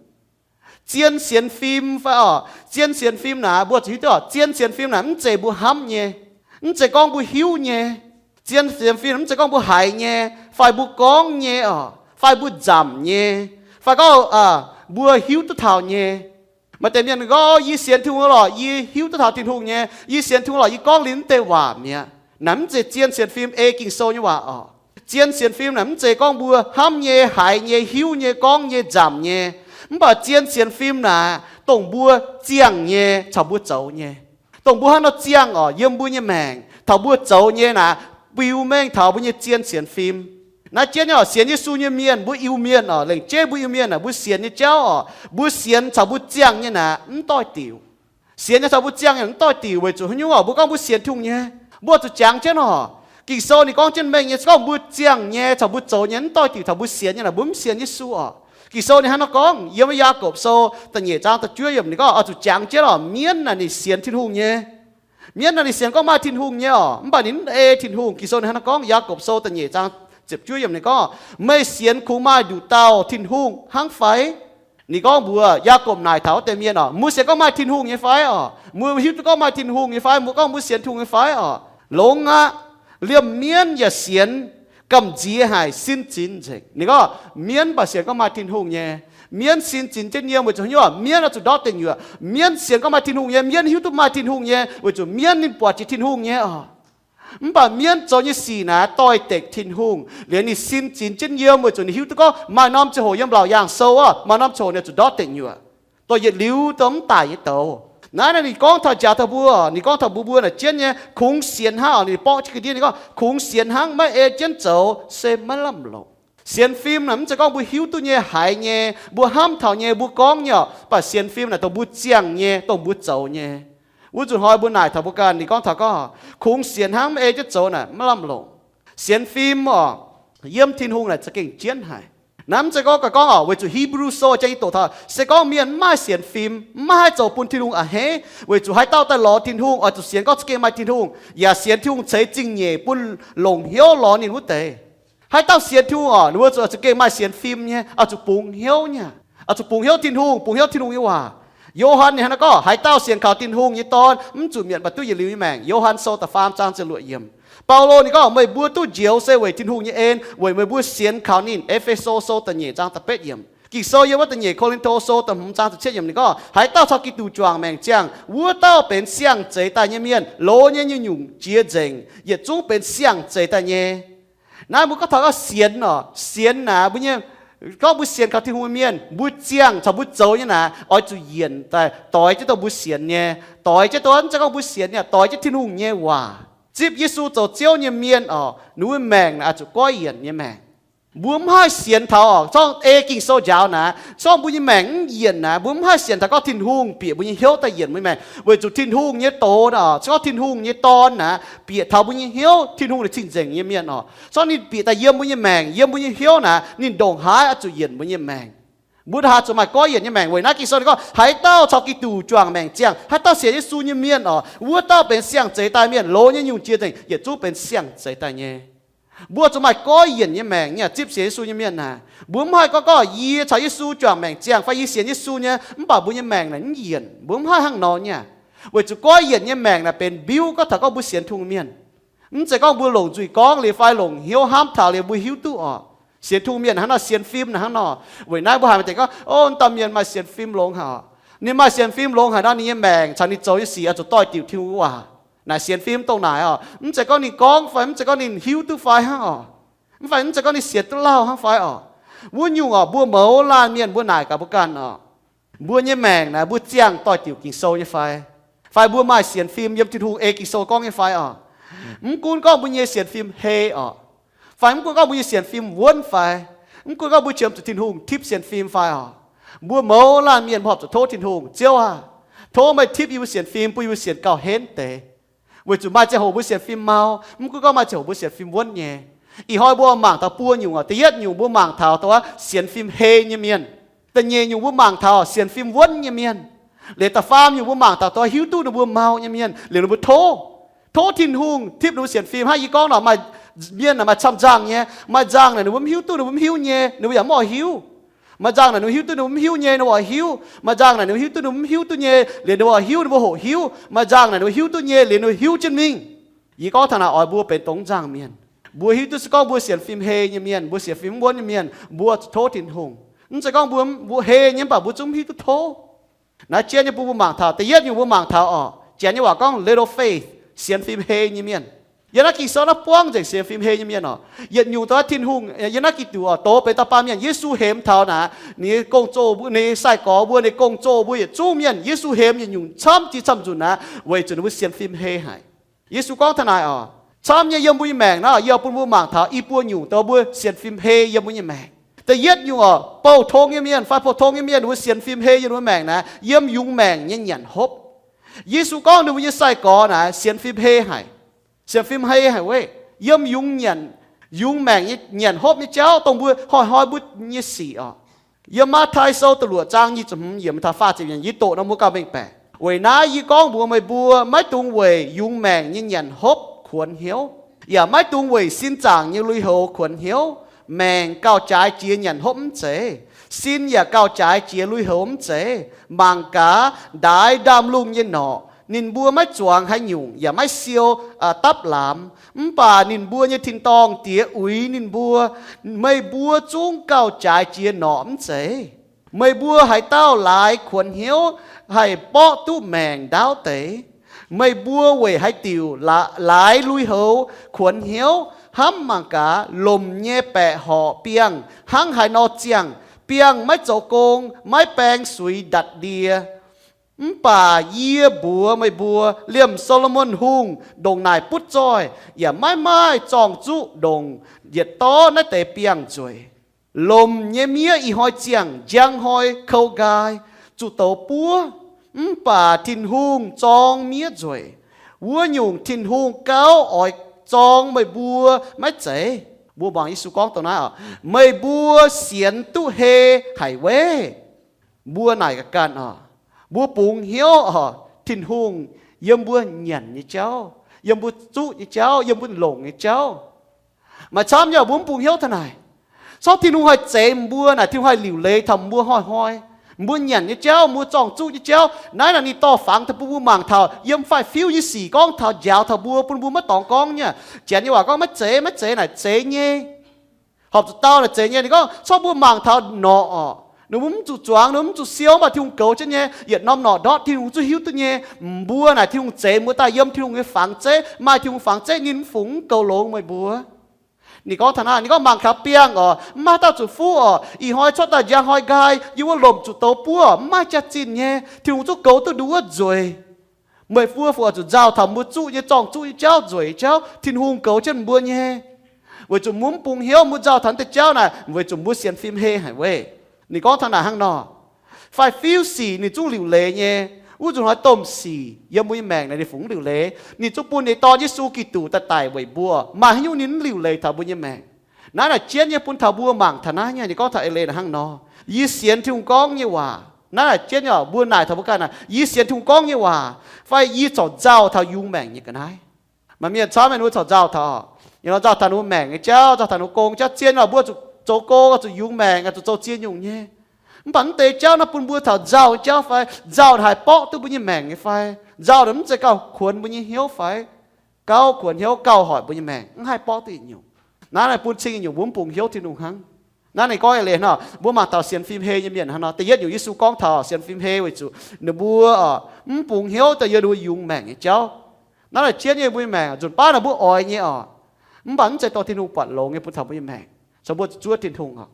Zien sienx fim fai oc? Zien sienx fim naaic mbuo zuqc hiuv duqv oc, zien sienx fim naaic mv zeiz mbuo hnamv nyei, mv zeiz gorngv mbuo hiuv nyei. Zien sienx fim mv zeiz gorngv mbuo haiz nyei, fai mbuo gorngv nyei oc, fai mbuo nzamc nyei, fai gorngv mbuo hiuv duqv taux nyei. Maaih deix mienh gorngv, yie sienx Tin-Hungh lorqc, yie hiuv duqv taux Tin-Hungh nyei, yie sienx Tin-Hungh lorqc, yie gorngv liuz mv deix waac mi'aqv. Naaic mv zeiz zien sienx fim ei Ging-Sou nyei waac oc. Zien sienx fim naaic mv zeiz gorngv mbuo hnamv nyei, haiz nyei, hiuv nyei, gorngv nyei, nzamc nyei. Mv baac zien sienx fim naaic dongh mbuo ziangh nyei caux mbuo zoux nyei. Dongh mbuo hnangv nor ziangh oc, yiem mbuo nyei maengc taux mbuo zoux nyei naaic, biux mengh taux mbuo nyei zien sienx fim. Naaiv jienv nyei oc, sienx Yesu nyei mienh, mbuo Iu-Mienh oc, lengc jeiv mbuo Iu-Mienh naaic, mbuo sienx nyei jauv oc, mbuo sienx caux mbuo ziangh nyei naaic mv doix-diuc. Sienx nyei caux mbuo ziangh nyei mv doix-diuc weic zuqc haaix nyungc oc? Mbuo gorngv mbuo sienx Tin-Hungh nyei, mbuo zuqc jangx jienv oc. Ging-Sou ninh gorngv jienv mengh nyei, se gorngv mbuo ziangh nyei caux mbuo zoux nyei mv doix-diuc taux mbuo sienx nyei naaic, mbuo mv sienx Yesu oc. Ging-Sou ninh hnangv naaiv gorngv, yiem wuov Yaagorpc Sou da'nyeic zaang da'juov yiemc ninh gorngv, oix zuqc jangx jienv oc, mienv naaic ninh sienx Tin-Hungh nyei. Mienv naaic ninh sienx gorngv maaih Tin-Hungh nyei oc, mv baac ninh mv ei Tin-Hungh. Ging-Sou ninh hnangv naaiv gorngv, Yaagorpc Sou da'nyeic zaang ziepc juov yiemc ninh gorngv, meih sienx kungx maaih nduqc dauh Tin-Hungh hnangv fai? Ninh gorngv mbuox, Yaagorpc naaic taux wuov deix mienh oc, mbuo sienx gorngv maaih Tin-Hungh nyei fai oc? Mbuo hiuv duqv gorngv maaih Tin-Hungh nyei fai? Mbuo gorngv mbuo sienx Tin-Hungh nyei fai oc? Longx aqv. Liemh mienv yaac sienx gamh nziex haic, sin zinx nzengc. Ninh gorngv mienv mv baac sienx gorngv maaih Tin-Hungh nyei. Mienv sin zinx jienv yiem weic zuqc haaix nyungc? Mienv oix zuqc ndortv deic nyuoqc. Mienv sienx gorngv maaih Tin-Hungh nyei, mienv hiuv duqv maaih Tin-Hungh nyei, weic zuqc mienv ninh buatc jiex Tin-Hungh nyei oc. Mv baac mienv zoux nyei sic naaic doix-dekc Tin-Hungh, liuz ninh sin zinx jienv yiem weic zuqc ninh hiuv duqv gorngv maaih norm ziangh hoc yiem laauc yaangh sou oc, maaih norm ziangh hoc ninh zuqc ndortv deic nyuoqc, dongh yietc liuz dongh mv daic nyei douz. Naaiv naaic ninh gorngv taux njaaux taux mbuo, ninh gorngv taux mbuo, mbuo naaic jienv nyei kungx sienx hnangv oc. Ninh borqv jienv ga'ndiev ninh gorngv, kungx sienx hnangv, maiv ei jienv zoux se maiv lamh longc. Sienx fim naaic mv zeiz gorngv mbuo hiuv duqv nyei, haiz nyei, mbuo hnamv taux nyei, mbuo gorngv nyei oc. Mv baac sienx fim naaic dongh mbuo ziangh nyei, dongh mbuo zoux nyei. Wuov nzunc hnoi mbuo naaic taux mbuo ganh, ninh gorngv taux gorngv, kungx sienx hnangv, maiv ei jienv zoux naaic maiv lamh longc. Sienx fim oc, yiem Tin-Hungh naaic za'gengh jienv haic. Naaiv mv zeiz gorngv, gorngv oc, weic zuqc Hebrew Sou jang yie doqc taux, se gorngv mienh mv maaih sienx fim, mv maaih haaix zoux bun Tin-Hungh a'hneiv, weic zuqc haaix dauh daaih lorz Tin-Hungh oix zuqc sienx gorngv za'gengh maaih Tin-Hungh, yaac sienx Tin-Hungh ceix zingh nyeic bun longc hnyouv lorz ninh wuov deix. Haaix dauh sienx Tin-Hungh oc, ninh mbuo zuqc za'gengh maaih sienx fim nyei, oix zuqc bungx hnyouv nyei, oix zuqc bungx hnyouv Tin-Hungh, bungx hnyouv Tin-Hungh nyei waac. Yo^han ninh hnangv naaiv gorngv, haaix dauh sienx kaux Tin-Hungh nyei Dorn, mv zuqc mietc, mv baac duqv yietc liuz nyei maengc. Yo^han Sou da'faam zaang ziepc luoqc yiemc. Baulo ninh gorngv, meih mbuo duqv njoux se weic Tin-Hungh nyei en, weic meih mbuo sienx kaux ninh. E^fe^so Sou da'nyeic zaang da'betv yiemc. Ging-Sou yiem wuov da'nyeic Ko^lin^to Sou da'hmz zaang ziepc cietv yiemc ninh gorngv, haaix dauh caux Giduc juangc maengc ziangh, wuov dauh benx siang-zeix daaih nyei mienh. Loz nyei nyungc-nyungc jiex nzengc, yietc zungv benx siang-zeix daaih nyei. Naaiv mbuo gorngv taux gorngv sienx oc, sienx naaic mbuo nyei, gorngv mbuo sienx kaux Tin-Hungh nyei mienh, mbuo ziangh caux mbuo zoux nyei naaic oix zuqc yienc daaih doix jienv dongh mbuo sienx nyei, doix jienv dongh, mv zeiz gorngv mbuo sienx nyei, doix jienv Tin-Hungh nyei waac. Zipv Yesu zoux Ziouv nyei mienh oc, ninh mbuo maengc naaic oix zuqc goiv yienc nyei maengc. Mbuo mv haih sienx taux oc, zorngv ei Ging-Sou njaaux naaic, zorngv mbuo nyei maengc mv yienc naaic, mbuo mv haih sienx taux gorngv Tin-Hungh bieqc mbuo nyei hnyouv daaih yienc mbuo nyei maengc, weic zuqc Tin-Hungh nyei doz naaic oc, se gorngv Tin-Hungh nyei Dorn naaic bieqc taux mbuo nyei hnyouv, Tin-Hungh naaic cing-nzengc nyei mienh oc, zorngv ninh bieqc daaih yiem mbuo nyei maengc, yiem mbuo nyei hnyouv naaic, ninh ndongc haaix oix zuqc yienc mbuo nyei maengc. Mbuo ndongc haaix zuqc maaih goiv yienc nyei maengc. Weic naaiv Ging-Sou ninh gorngv, haaix dauh caux Giduc juangc maengc ziangh, haaix dauh sienx Yesu nyei mienh oc, wuov dauh benx siang-zeix daaih mienh. Loz nyei nyungc jiex nzengc, yietc zungv benx siang-zeix daaih nyei. Mbuo zuqc maaih goiv yienc nyei maengc nyei, zipv sienx Yesu nyei mienh naaic. Mbuo mv haih gorngv, gorngv yie caux Yesu juangc maengc ziangh fai yie sienx Yesu nyei, mv baac mbuo nyei maengc naaic mv yienc. Mbuo mv haih hnangv nor nyei. Weic zuqc goiv yienc nyei maengc naaic benx mbiuv gorngv taux gorngv mbuo sienx Tin-Hungh mienh. Mv zeiz gorngv mbuo longc nzuih gorngv liuz fai longc hnyouv hnamv taux liuz mbuo hiuv duqv oc. Sienx Tin-Hungh mienh hnangv nor, sienx fim naaic hnangv nor. Weic naaiv mbuo haiz maaih deix gorngv, o, dauh mienh maaih sienx fim longx haic oc. Ninh maaih sienx fim longx haic nor, ninh nyei maengc caux ninh zoux nyei sic oix zuqc doix-diuc Tin-Hungh nyei waac. Naaic sienx fim dongh naaic oc. Mv zeiz gorngv ninh gorngv fai mv zeiz gorngv ninh hiuv duqv fai hnangv oc. Mv fai mv zeiz gorngv ninh sienx duqv lauh hnangv fai oc. Wuov nyungc oc, mbuo mouz laanh mienh mbuo naaic gaax mbuo ganh oc. Mbuo nyei maengc naaic mbuo ziangh doix-diuc Ging-Sou nyei fai? Fai mbuo maaih sienx fim yiem Tin-Hungh ei Ging-Sou gorngv nyei fai oc? Mv gunv gorngv mbuo nyei sienx fim hei oc, fai mv gunv gorngv mbuo nyei sienx fim wuonv fai, mv gunv gorngv mbuo qiemx zuqc Tin-Hungh tipv sienx fim fai oc, mbuo mouz laanh mienh mbuo horpc zuqc tov Tin-Hungh, Ziouv aah! Tov meih tipv yie mbuo sienx fim bun yie mbuo sienx gauh henv deix. Weic zuqc maaih ziangh hoc mbuo sienx fim mau, mv gunv gorngv maaih ziangh hoc mbuo sienx fim wuonv nyei. Ih hnoi mbuo mangc taux buo nyungc oc. Da'yietv nyungc mbuo mangc taux dongh sienx fim hei nyei mienh. Da'nyeic nyungc mbuo mangc taux sienx fim wuonv nyei mienh. Liuz da'faam nyungc mbuo mangc taux dongh hiuv duqv ninh mbuo mau nyei mienh liuz ninh mbuo tov, tov Tin-Hungh tipv ninh mbuo sienx fim. Hnangv yie gorngv nor, maaih mienh maaih camv nzangh nyei. Maaih nzangh naaic ninh mbuo mv hiuv duqv, ninh mbuo mv hiuv nyei, ninh mbuo yaac mv oix hiuv. Maaih nzangh naaic ninh mbuo hiuv duqv ninh mbuo mv hiuv nyei, ninh mbuo oix hiuv. Maaih nzangh naaic ninh mbuo hiuv duqv ninh mbuo mv hiuv duqv nyei, liuz ninh mbuo oix hiuv, ninh mbuo hoqc hiuv. Maaih nzangh naaic ninh mbuo hiuv duqv nyei, liuz ninh mbuo hiuv jienv mingh. Yie gorngv taux naaic oix mbuo benx dongh nzangh mienh. Mbuo hiuv duqv se gorngv mbuo sienx fim hei nyei mienh, mbuo sienx fim mv wuonv nyei mienh, mbuo zuqc tov Tin-Hungh. Mv zeiz gorngv mbuo, mbuo hei nyei mv baac mbuo zungv mv hiuv duqv tov. Naaiv jienv nyei bun mbuo mangc taux. Da'yietv nyungc mbuo mangc taux oc, Janx nyei waac gorngv little faith, sienx fim hei nyei mienh. Yiem naaiv Ging-Sou naaiv buangv nzengc sienx fim hei nyei mienh oc. Yietc nyungc dongh Tin-Hungh, yiem naaiv Giduc oc, doz benx dauh baamh mienh, Yesu hemx taux naaic, ninh nyei gong-zoh, ninh nyei sai-gorx mbuo, ninh nyei gong-zoh mbuo yietc zungv mienh, Yesu hemx yietc nyungc camv jiex camv nzunc naaic, weic zuqc ninh mbuo sienx fim hei haic. Yesu gorngv taux naaic oc, camv nyei yiem mbuo nyei maengc naaic, yie bun mbuo mangc taux i buo nyungc dongh mbuo sienx fim hei yiem mbuo nyei maengc. Da'yietv nyungc oc, bouh tong nyei mienh fai pou-tong nyei mienh, ninh mbuo sienx fim hei yiem mbuo maengc naaic, yiem yungz maengc nyei nyanc hopv. Yesu gorngv ninh mbuo nyei sai-gorx naaic sienx fim hei haic. Sienx fim hei haic weic yiem yungz nyanc, yungz maengc nyei nyanc hopv nyei jauv dongh mbuo hnoi-hnoi mbuo nyei sic oc. Yiem Matv^tai Sou da'luoqc zaang nyic ziepc hmz yiemc taux faah ziepc yietc, yie doqc nor mbuo gauh mengh baeqc. Weic naaiv yie gorngv mbuox meih mbuo, maiv dungx weic yungz maengc nyei nyanc hopv kuonx hnyouv, yaac maiv dungx weic sin zaangc nyei lui-houx kuonx hnyouv. Maengc gauh jaaix jiex nyanc hopv mv zeiz, sin yaac gauh jaaix jiex lui-houx mv zeiz. Mangc gaax, ndaix ndaamv-lungh nyei norqc, ninh mbuo maiv zuangx haaix nyungc yaac maiv siou dapv lamz, mv baac ninh mbuo nyei tin-dorngh Diex uix ninh mbuo. Meih mbuo zungv gauh jaaix jiex norqc mv zeiz. Meih mbuo haaix dauh laaix kuonx hnyouv haih mborqv duqv maengc ndaauv deix? Meih mbuo weic haaix diuc laaix lui-houx kuonx hnyouv? Hnamv mangc gaax, lomc nyei baeqc horqc biangh hnangv haaix nor ziangh. Biangh maiv zoux gong, maiv baeng suix ndatc ndie. Mv baac yie mbuox meih mbuo, liemh Saa^lo^morn Hungh ndongc naaic butv zoih yaac maiv maaih zorng-zuqv ndongc yietc dorv naaiv deix biangh nzueic. Lomc nyei miev ih hnoi ziangh njang hnoi kou nqaai, zuqc douz buov. Mv baac Tin-Hungh zorng miev nzueic. Wuov nyungc, Tin-Hungh gauh oix zorng meih mbuo maiv zeiz? Mbuo muangx Yesu gorngv dongh naaiv oc, meih mbuo sienx duqv hei haic weiv? Mbuo naaic ga'ganh oc, mbuo bungx hnyouv oc, Tin-Hungh yiem mbuo nyanc nyei jauv, yiem mbuo zuqv nyei jauv, yiem mbuo longc nyei jauv. Maaih camv nyei mbuo mv bungx hnyouv taux naaic. Corc Tin-Hungh haih zeix mbuo naaic, Tin-Hungh haih liuc leiz taux mbuo hnoi-hnoi. Mbuo nyanc nyei jauv, mbuo zorng-zuqv nyei jauv, naaiv naaic ninh dorh fangx taux bun mbuo mangc taux yiem faix-fiuv nyei sic gorngv taux njaaux taux mbuo, bun mbuo maiv dorngx gorngv nyei. Janx nyei waac gorngv maiv zeiz, maiv zeiz naaic zeiz nyei. Horpc zuqc dau naaic zeiz nyei. Ninh gorngv corc mbuo mangc taux norqc oc, ninh mbuo mv zuqc zuangx, ninh mv zuqc siou, mv baac Tin-Hungh goux jienv nyei. Yietc norm norqc ndortv Tin-Hungh zungv hiuv duqv nyei. Mbuo naaic Tin-Hungh zeix mbuo daaih yiem Tin-Hungh nyei fangx zeiv, maaih Tin-Hungh fangx zeiv, ninh mv fungx goux longx meih mbuo. Ninh gorngv taux naaiv, ninh gorngv mangc taux biangh oc, mv maaih dauh zuqc fuqv oc, ih hnoi cuotv daaih njang hnoi nqaai, yie wuov lomc zuqc douz buov, mv maaih jaax-zinh nyei. Tin-Hungh zungv goux duqv nduov nzueic. Meih mbuo fu oix zuqc nzauh taux mbuo zuqv nyei, zorng-zuqv nyei jauv, nzueic nyei jauv, Tin-Hungh goux jienv mbuo nyei. Weic zuqc mbuo mv bungx hnyouv, mbuo nzauh taux naaiv deix jauv naaic, weic zuqc mbuo sienx fim hei haic weiv. Ninh gorngv taux naaic hnangv nor. Faix-fiuv sic ninh zungv liuc leiz nyei. Wuov nzunc hnoi domh sic yiem mbuo nyei maengc naaic ninh fungx mv liuc leiz. Ninh zungv bun ninh dorn Yesu Giduc daaih daic weic mbuo. Maaih haaix nyungc ninh mv liuc leiz taux mbuo nyei maengc? Naaiv naaic jienv nyei bun taux mbuo mangc taux naaiv nyei. Ninh gorngv taux eix leiz naaic hnangv nor, yie sienx Tin-Hungh gorngv nyei waac. Naaiv naaic jienv nyei, mbuo naaic taux mbuo ganh naaic, yie sienx Tin-Hungh gorngv nyei waac, fai yie corc nzauh taux yungz maengc nyei ga'naaiv? Maaih mienh camv mienh wuov corc nzauh taux, ninh nor nzauh taux ninh mbuo maengc nyei jauv, nzauh taux ninh mbuo gong jauv zien nor, mbuo zuqc zoux gong, zuqc yungz maengc, zuqc zoux ziex nyungc nyei. Mv baac mv deix jauv naaiv bun mbuo taux nzauh nyei jauv fai? Nzauh naaic haih borqv duqv mbuo nyei maengc nyei fai? Nzauh naaic mv zeiz gauh kuonx mbuo nyei hnyouv fai? Gauh kuonx hnyouv, gauh hoic mbuo nyei maengc, mv haih borqv duqv yietc nyungc. Naaiv naaic bun cing yietc nyungc mbuo mv bungx hnyouv Tin-Hungh hnangv. Naaiv ninh gorngv eix leiz nor, mbuo mangc taux sienx fim hei nyei mienh hnangv nor. Da'yietv nyungc Yesu gorngv taux sienx fim hei weic zuqc ninh mbuo oc, mv bungx hnyouv daaih yiem ninh mbuo yungz maengc nyei jauv. Naaiv naaic jienv nyei mbuo nyei maengc, nzunc baav naaic mbuo oix nyei oc, mv baac mv zeiz dorh Tin-Hungh buatc longx nyei bun taux mbuo nyei maengc, caux mbuo zuqc zuov Tin-Hungh oc.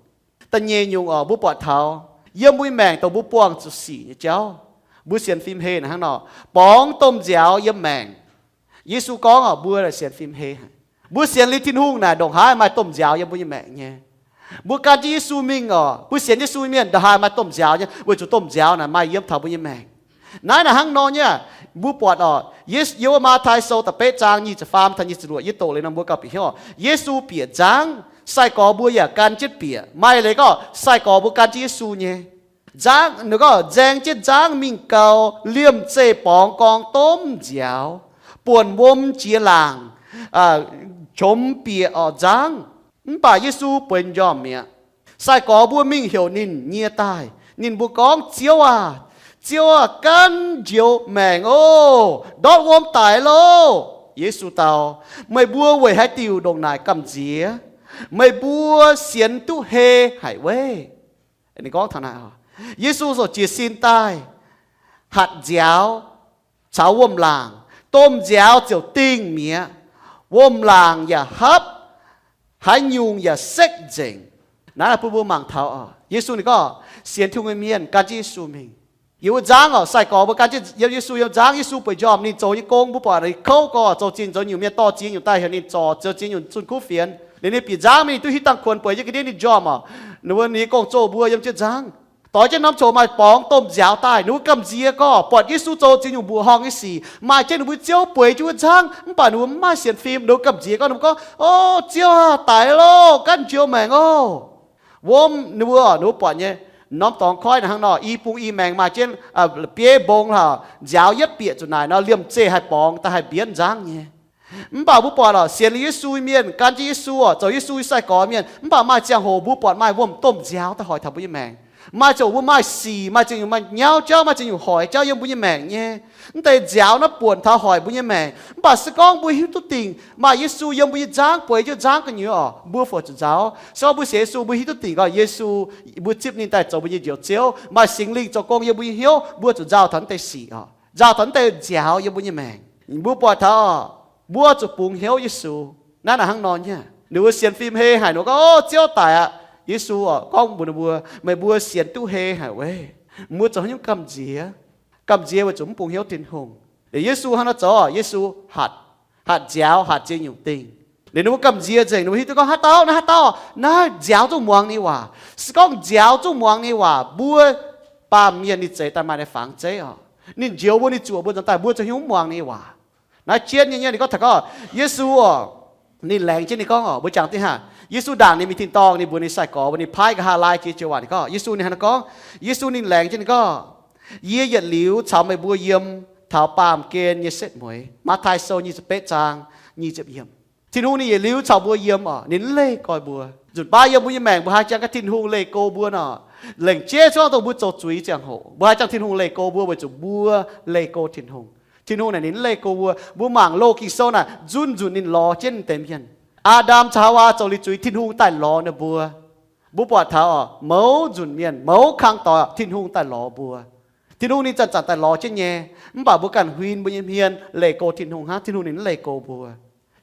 Da'nyeic nyungc oc, mbuo buatc taux yiem mbuo nyei maengc dongh mbuo buangh zuqc sic nyei jauv, mbuo sienx fim hei naaic hnangv nor, borngz domh nziaaux yiem maengc. Yesu gorngv oc, mbuo sienx fim hei haic. Mbuo sienx liuz Tin-Hungh naaic ndongc haaix maaih domh nziaaux yiem mbuo nyei maengc nyei. Mbuo gan jienv Yesu mingh oc, mbuo sienx Yesu mienh ndongc haaix maaih domh nziaaux nyei, weic zuqc domh nziaaux naaic maaih yiem taux mbuo nyei maengc. Naaiv naaic hnangv nor nyei, mbuo buatc oc, Yesu, yiem wuov Matv^tai Sou da'betv zaang nyic ziepc faam taux nyic ziepc luoqc, yie doqc liuz nor mbuo gauh bieqc hnyouv. Yesu bieqc nzangv, sai-gorx mbuo yaac gan jienv bieqc. Maaih leiz gorngv sai-gorx mbuo gan jienv Yesu nyei. Nzangv, ninh gorngv nzaeng jienv nzangv mingh gau, liemh zeih borngz gorngv domh nziaaux, buonc wuom jiex laangc, qomx bieqc oc nzangv. Mv baac Yesu bueix m'njormh mi'aqv. Sai-gorx mbuo mingh heuc ninh nyie daaih. Ninh mbuo gorngv, Ziouv aah! Ziouv aah! Gan njoux maengc oc! Ndortv wuom daic loh! Yesu dau, Meih mbuo weic haaix diuc ndongc naaic gamh nziex? Meih mbuo sienx duqv hei haic weiv? Ninh gorngv taux naaic, Yesu ziouc jiez sin daaih, hatc nziaaux caux wuom-laangc. Domh nziaaux ziouc dingh mi'aqv. Wuom-laangc yaac hapv, haaix nyungc yaac sekv nzengc. Naaiv bun mbuo mangc taux oc, Yesu ninh gorngv sienx Tin-Hungh nyei mienh gan jienv Yesu mingh. Yiem wuov nzangv oc, sai-gorx mbuo gan jienv yiem Yesu yiem nzangv, Yesu bueix m'njormh, ninh zoux nyei gong, mbuo buatc ninh kouv gorx, zoux ziex nyungc, zoux nyungc mienh dorh ziex nyungc daaih heuc ninh zorc, zoux ziex nyungc zunh kuv fienx. Liuz ninh bieqc nzangv mingh, ninh duqv hiuv dangh kuonx bueix yiem ga'ndiev ninh m'njormh oc. Ninh mbuo ninh nyei gong-zoh mbuo yiem jienv nzangv, doix jienv norm coc maaih borngz domh nziaaux daaih. Ninh mbuo gamh nziex gorngv buatc Yesu zoux ziex nyungc mbuoqc horngh nyei sic, maaih jienv ninh mbuo Ziouv bueix jienv wuov nzangv, mv baac ninh mbuo mv maaih sienx fim. Ninh mbuo gamh nziex gorngv, ninh mbuo gorngv, O Ziouv aah! Daic loh! Gan njoux maengc oc! Wuom, ninh mbuo, ninh mbuo buatc nyei, Norm dorngx koiv naaic hnangv nor, i bung i maengx maaih jienv bieiv mbong lorqc, nziaaux yietv bieqc zuqc naaic nor, liemh zeih haih borngz daaih haih mbienv nzangv nyei. Mv baac mbuo buatc lorqc, sienx liuz Yesu mienh, gan jienv Yesu oc, zoux Yesu nyei sai-gorx mienh, mv baac maaih ziangh hoc mbuo buatc maaih wuom-domh nziaaux daaih hoic taux mbuo nyei maengc. Maaih ziangh hoc mbuo maaih sic, maaih ziangh hoc maaih nyauv jauv, maaih ziangh hoc hoic jauv yiem mbuo nyei maengc nyei. Mv deix nziaaux naaiv buonc taux hoic mbuo nyei maengc. Mv baac se gorngv mbuo hiuv duqv dingc maaih Yesu yiem mbuo nyei nzangv, bueix jienv nzangv gu'nyuoz oc, mbuo fungc zuqc nzaaux. Se gorngv mbuo sienx Yesu, mbuo hiuv duqv dingc gorngv Yesu, mbuo zipv ninh daaih zoux mbuo nyei Njoux Ziouv, maaih Singx Lingh zoux gong yiem mbuo nyei hnyouv, mbuo zuqc nzaaux taux naaiv deix sic oc, nzaaux taux naaiv deix nziaaux yiem mbuo nyei maengc. Mbuo buatc taux oc, mbuo zuqc bungx hnyouv Yesu. Naaiv naaic hnangv nor nyei. Ninh mbuo sienx fim hei haic, ninh mbuo gorngv, O, Ziouv daic aqv. Yesu oc gorngv mbuox ninh mbuo, Meih mbuo sienx duqv hei haic weic, mbuo zoux haaix nyungc gamh nziex? Gamh nziex weic zuqc mv bungx hnyouv Tin-Hungh. Liuz Yesu hnangv nor zoux, Yesu hatc, hatc nziaaux, hatc ziex nyungc dingh. Liuz ninh mbuo gamh nziex nzengc, ninh mbuo hiuv duqv gorngv, Haaix dauh naaiv, haaix dauh naaiv nziaaux zungv muangx ninh nyei waac? Se gorngv nziaaux zungv muangx ninh nyei waac, mbuo baamh mienh ninh zeix daaih maaih ninh fangx zeiv oc. Ninh njoux mbuo, ninh zuoqc mbuo nzuonx daaih, mbuo zoux haaix nyungc mv muangx ninh nyei waac? Naaiv jienv nyei, ninh gorngv taux gorngv, Yesu oc, ninh laengz jienv ninh gorngv oc, mbuo jangx dingh hnangv. Yesu ndaangc ninh mingh tin-dorngh, ninh mbuox ninh sai-gorx, mbuox ninh paaiv nqa'haav laai jiex joux waac, ninh gorngv, Yesu ninh hnangv nor gorngv, Yesu ninh laengz jienv ninh gorngv, Yie yietc liuz caux meih mbuo yiem taux baamh gen nyei setv mueiz. Matv^tai Sou nyic ziepc betv zaang nyic ziepc yiemc. Tin-Hungh ninh yietc liuz caux mbuo yiem oc, ninh mv leih goix mbuo. Nzunc baav yiem mbuo nyei maengc mbuo haih jangx gaax Tin-Hungh leih go mbuo nor, lengc jeiv cuotv dongh mbuo zoux zuiz ziangh hoc mbuo haih jangx Tin-Hungh leih go mbuo weic zuqc mbuo leih go Tin-Hungh. Tin-Hungh naaic ninh mv leih go mbuo. Mbuo mangc loz Ging-Sou naaic, nzunc nzunc ninh lorz jienv deix mienh. Aa^ndam caux Haawaa zoux liuz zuiz, Tin-Hungh daaih lorz ninh mbuo. Mbuo buatc taux oc, mouz nzunc mienh, mouz kang doic, Tin-Hungh daaih lorz mbuo. Tin-Hungh ninh zanc-zanc daaih lorz jienv nyei, mv baac mbuo ganh huin mbuo nyei hmien leih go Tin-Hungh hnangv, Tin-Hungh ninh mv leih go mbuo.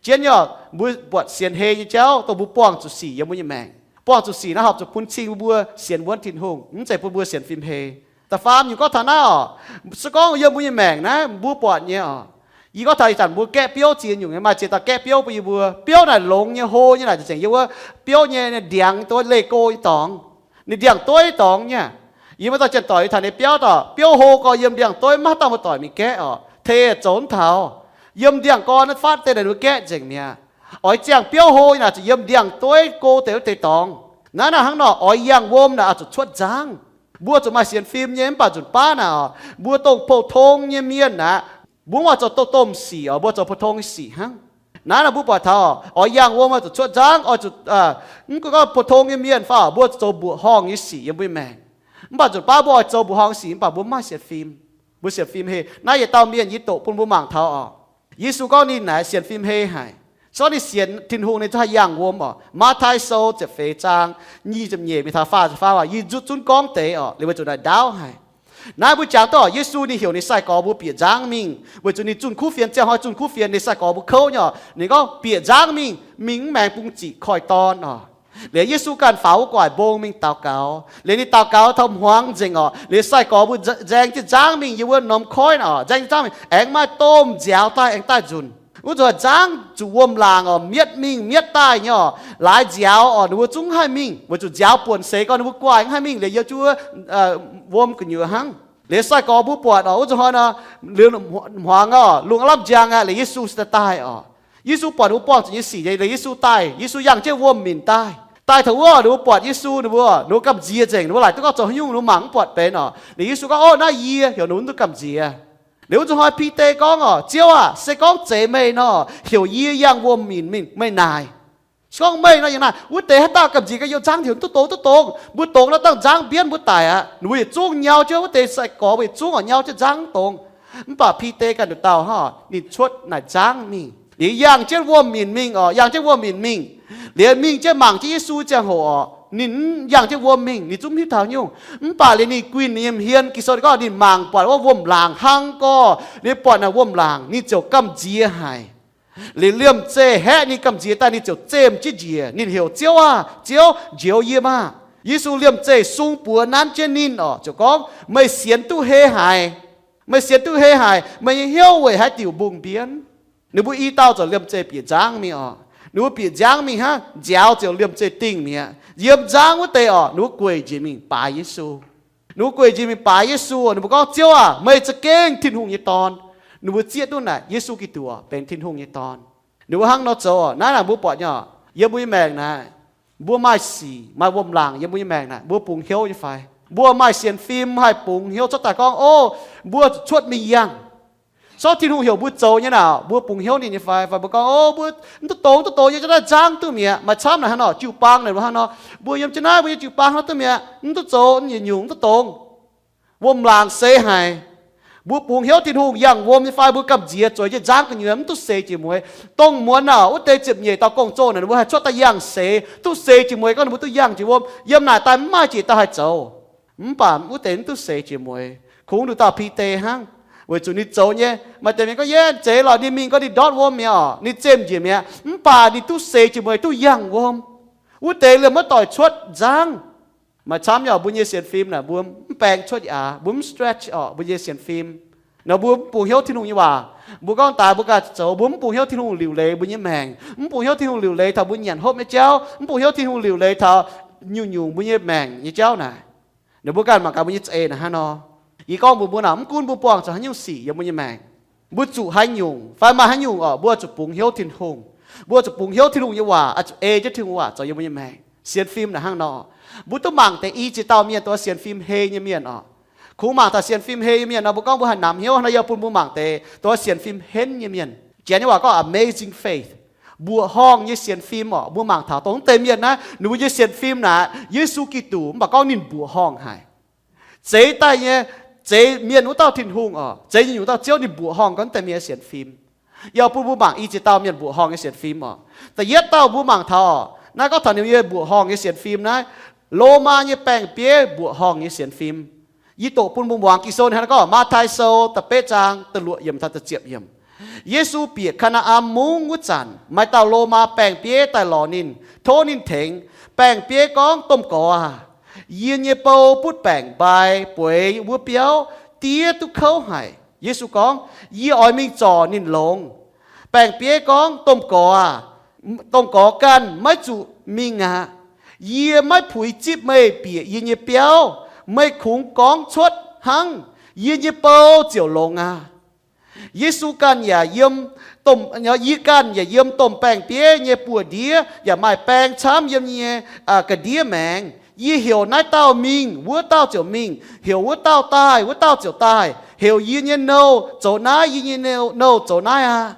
Jienv nyei oc, mbuo buatc sienx hei nyei jauv dongh mbuo buangh zuqc sic yiem mbuo nyei maengc. Buangh zuqc sic naaiv horpc zuqc bun cing mbuo sienx wuonv Tin-Hungh, mv zeiz bun mbuo sienx fim hei. Da'faam nyungc gorngv taux naaiv oc, se gorngv yiem mbuo nyei maengc naaiv mbuo buatc nyei oc. Yie gorngv taux ih zanc mbuo gaeqv biouv ziex nyungc nyei, maaih ziex dauh gaeqv biouv bun yie mbuo. Biouv naaic longx nyei, hlo nyei naaic, nzengc yiem wuov biouv nyei ndiangx dueiv, leih go nyei dorngx, ninh ndiangx-dueiv dorngx nyei. Yie maaih dauh janx-doic yie taux ninh biauv daaih, biouv hlo gorx, yiem ndiangx-dueiv, maiv haaix dauh muoz-doic mingh gaeqv oc, teix zoux mv taux. Yiem ndiangx-gorn naaiv fatv deix naaic ninh mbuo gaeqv nzengc mi'aqv. Oix ziangh biouv hlo nyei naaic zuqc yiem ndiangx-dueiv go deix wuov deix dorngx. Naaiv naaic hnangv nor oix yangh wuom naaic oix zuqc cuotv nzangv. Mbuo zuqc maaih sienx fim nyei, mv baac nzunc baav naaic oc, mbuo dongh pou-tong nyei mienh aqv. Mbuo mv oix zoux domh domh sic oc, mbuo zoux pou-tong nyei sic hnangv. Naaiv naaic mbuo buatc taux oix yangh wuom oix zuqc cuotv nzangv, oix zuqc, mv gunv gorngv pou-tong nyei mienh fai mbuo zoux mbuoqc horngh nyei sic yiem mbuo nyei maengc. Mv baac nzunc baav mbuo oix zoux mbuoqc horngh sic, mv baac mbuo mv maaih sienx fim. Mbuo sienx fim heh. Naaiv yietc dauh mienh yie doqc bun mbuo mangc taux oc. Yesu gorngv ninh naaic sienx fim hei haic. Se gorngv ninh sienx Tin-Hungh, ninh zungv haih yangh wuom oc. Matv^tai Sou ziepc feix zaang nyic ziepc nyeic mingh taux faah ziepc faam waac, yie nzutv zunv gorngv deix oc, liuz weic zuqc naaic ndaauv haic. Naaiv mbuo jangx duqv oc, Yesu ninh heuc ninh sai-gorx mbuo bieqc nzangv mingh, weic zuqc ninh zunh kuv fienx, ziangh hnoi zunh kuv fienx, ninh sai-gorx mbuo kouv nyei oc. Ninh gorngv, Bieqc nzangv mingh, mingh mv maengx bung ziqc koiv-dorn oc. Liuz Yesu ganh faaux wuov gu'nguaaic mbong mingh daux gaux. Liuz ninh daux gaux taux hmuangx nzengc oc. Liuz sai-gorx mbuo nzaeng jienv nzangv mingh yiem wuov norm koiv naaic oc, nzaeng jienv nzangv mingh, aengx maaih domh nziaaux daaih, aengx daaih nzunc. Wuov zanc nzangv zuqc wuom-laangc oc, mietv mingh mietv daaih nyei oc. Laaix nziaaux oc, ninh mbuo zungv mv haih mingh, weic zuqc nziaaux buonc seix gorn ninh mbuo guaaih mv haih mingh. Liuz yiem jienv wuov wuom gu'nyuoz hnangv. Liuz sai-gorx mbuo buatc oc, wuov zanc hnoi nor, liuz hmuangx oc, lungh aav lamh njang aqv, liuz Yesu se daaih daaih oc. Yesu buatc ninh mbuo buangh zuqc nyei sic nyei, liuz Yesu daaih, Yesu yangh jienv wuom minc daaih. Daaih taux wuov, ninh mbuo buatc Yesu, ninh mbuo, ninh mbuo gamh nziex nzengc, ninh mbuo laaic duqv gorngv zoux haaix nyungc ninh mbuo mangc mv buatc benx oc. Liuz Yesu gorngv, Ov, naaiv yie, heuc ninh mbuo duqv gamh nziex. Liuz wuov zanc hnoi Bide gorngv oc, Ziouv aah, se gorngv zeiz meih nor, heuc yie yangh wuom minc mingh meih naaic. Se gorngv meih nor yangh naaic, wuov deix haaix dauh gamh nziex ga'yie nzangv heuc duqv dongz duqv dongz, mbuo dongz nor dangh nzangv mbienv mbuo daic aqv. Ninh mbuo yietc zungv nyau jienv, wuov deix sai-gorx mbuo yietc zungv oc nyau jienv nzangv dongz. Mv baac Bide ganh nduqc dauh hnangv, ninh cuotv naaic nzangv mingh, liuz yangh jienv wuom minc mingh oc, yangh jienv wuom minc mingh. Liuz mingh jienv mangc jienv Yesu ziangh hoc oc, ninh mv yangh jienv wuom mingh, ninh zungv mv hiuv taux nyungc. Mv baac liuz ninh guinh ninh nyei hmien, Ging-Sou ninh gorngv ninh mangc buatc wuov wuom-laangc hnangv gorx, liuz buatc naaic wuom-laangc ninh ziouc gamh nziex haic. Liuz liemh zeih haeqv ninh gamh nziex daaih ninh ziouc zemh jienv njiec, ninh heuc, Ziouv aah, Ziouv, njoux yie maah! Yesu liemh zeih sung buoz nanv jienv ninh oc, ziouc gorngv, Meih sienx duqv hei haic. Meih sienx duqv hei haic. Meih nyei hnyouv weic haaix diuc mbungh mbienv? Ninh mbuo i dauh zoux liemh zeih bieqc nzangv mingh oc. Ninh mbuo bieqc nzangv mingh hnangv, nziaaux ziouc liemh zeih dingh mi'aqv. Yiem nzangv wuov deix oc, ninh mbuo gueic njiec mingh baaix Yesu. Ninh mbuo gueic njiec mingh baaix Yesu, ninh mbuo gorngv, Ziouv aah, meih za'gengh Tin-Hungh nyei Dorn. Ninh mbuo zieqv duqv naaic Yesu Giduc benx Tin-Hungh nyei Dorn. Ninh mbuo hnangv nor zoux oc. Naaiv naaic mbuo buatc nyei oc, yiem mbuo nyei maengc naaic, mbuo maaih sic maaih wuom-laangc yiem mbuo nyei maengc naaic, mbuo bungx hnyouv nyei fai? Mbuo maaih sienx fim haih bungx hnyouv cuotv daaih gorngv, o, mbuo zuqc cuotv mingh yangh. Sortv Tin-Hungh heuc mbuo zoux nyei naaic, mbuo bungx hnyouv ninh nyei fai? Fai mbuo gorngv, o, mbuo mv duqv dongz, mv duqv dongz nyei, jauv naaiv nzangv duqv mi'aqv. Maaih camv naaic hnangv nor, jiu-baang naaic hnangv nor, mbuo yiem jienv naaiv, mbuo nyei jiu-baang hnangv duqv mi'aqv, mv duqv zoux, mv nyungc-nyungc mv duqv dongz. Wuom laangc seix haic. Mbuo bungx hnyouv Tin-Hungh yangh wuom nyei fai, mbuo gamh nziex zueiz jienv nzangv gu'nyuoz mv duqv seix jiex mueiz. Dongh muonz naaic wuov deix ziepc nyeic dauh gong-zoh naaic, ninh mbuo haih cuotv daaih yangh seix, duqv seix jiex mueiz gorngv ninh mbuo duqv yangh jiex wuom. Yiem naaic daaih mv maaih jiex dauh haih zoux. Mv baac wuov deix mv duqv seix jiex mueiz, kungx nduqc dauh Bide hnangv, weic zuqc ninh zoux nyei. Maaih deix mienh gorngv, yie zeiz lorqc, ninh mingh gorngv ninh ndortv wuom mi'aqv orqc, ninh zemh njiec mi'aqv. Mv baac ninh duqv seix jiex mueiz duqv yangh wuom. Wuov deix liemh maiv doic cuotv nzangv. Maaih camv nyei orqc, mbuo nyei sienx fim naaic mbuo mv baeng cuotv aqv, mbuo mv stretch orqc mbuo nyei sienx fim. Nor mbuo mv bungx hnyouv Tin-Hungh nyei waac. Mbuo gorngv daaix mbuo ganh zoux, mbuo mv bungx hnyouv Tin-Hungh liuc leiz mbuo nyei maengc, mv bungx hnyouv Tin-Hungh liuc leiz taux mbuo nyanc hopv nyei jauv, mv bungx hnyouv Tin-Hungh liuc leiz taux nyungc-nyungc mbuo nyei maengc nyei jauv naaic. Ninh mbuo ganh mangc gaax mbuo nyei za'eix naaic hnangv nor. Yie gorngv mbuox mbuo naaic, mv gunv mbuo buangh zuqc haaix nyungc sic yiem mbuo nyei maengc, mbuo zuqc haaix nyungc fai maaih haaix nyungc orqc, mbuo zuqc bungx hnyouv Tin-Hungh. Mbuo zuqc bungx hnyouv Tin-Hungh nyei waac, oix zuqc ei jienv Tin-Hungh waac zoux yiem mbuo nyei maengc. Sienx fim naaic hnangv nor. Mbuo duqv mangc deix i ziex dauh mienh, dongh sienx fim hei nyei mienh orqc. Kungx mangc taux sienx fim hei nyei mienh nor, mbuo gorngv mbuo haih namx hnyouv hnangv nor, yie bun mbuo mangc deix dongh sienx fim henv nyei mienh. Janx nyei waac gorngv amazing faith, mbuoqc horngh nyei sienx fim orqc. Mbuo mangc taux dongh mv deix mienh naaiv, ninh mbuo nyei sienx fim naaic Yesu Giduc, mv baac gorngv ninh mbuoqc horngh haic. Zeiz daaih nyei, zeiz mienh wuov dauh Tin-Hungh orqc, zeiz nyungc-nyungc dauh Ziouv, ninh mbuoqc horngh gorngv mv deix mienh nyei sienx fim. Yie bun mbuo mangc i ziex dauh mienh mbuoqc horngh nyei sienx fim orqc. Da'yietv dauh mbuo mangc taux orqc, naaiv gorngv taux ninh mbuo nyei mbuoqc horngh nyei sienx fim naaiv, Lomaa nyei baeng-bieiv mbuoqc horngh nyei sienx fim. Yie doqc bun mbuo muangx Ging-Sou ninh hnangv naaiv gorngv, Matv^taai Sou da'betv zaang da'luoqc yiemc taux da'ziepc yiemc. Yesu bieqc Kaa^naa^an Mungv wuov zanc, maaih dauh Lomaa baeng-bieiv daaih lorz ninh, tov ninh tengx. Baeng-bieiv gorngv, Domh Gorx aah! Yie nyei bou butv baengc mbai bueix wuov biauv diev duqv kouv haic. Yesu gorngv, Yie oix mingh zorc ninh longx. Baeng-bieiv gorngv, Domh Gorx aah! Domh Gorx ganh maiv zuqc mingh aqv. Yie maiv puix zipv meih bieqc yie nyei biauv. Meih kungx gorngv cuotv hnangv, yie nyei bou ziouc longx aqv. Yesu ganh yaac yiem, yie ganh yaac yiem domh baeng-bieiv nyei buoz-ndiev yaac maaih baeng camv yiem nyei ga'ndiev maengx. Yie heuc naaiv dauh mingh, wuov dauh ziouc mingh, heuc wuov dauh daaih, wuov dauh ziouc daaih, heuc yie nyei nouh zoux naaiv, yie nyei nouh zoux naaiv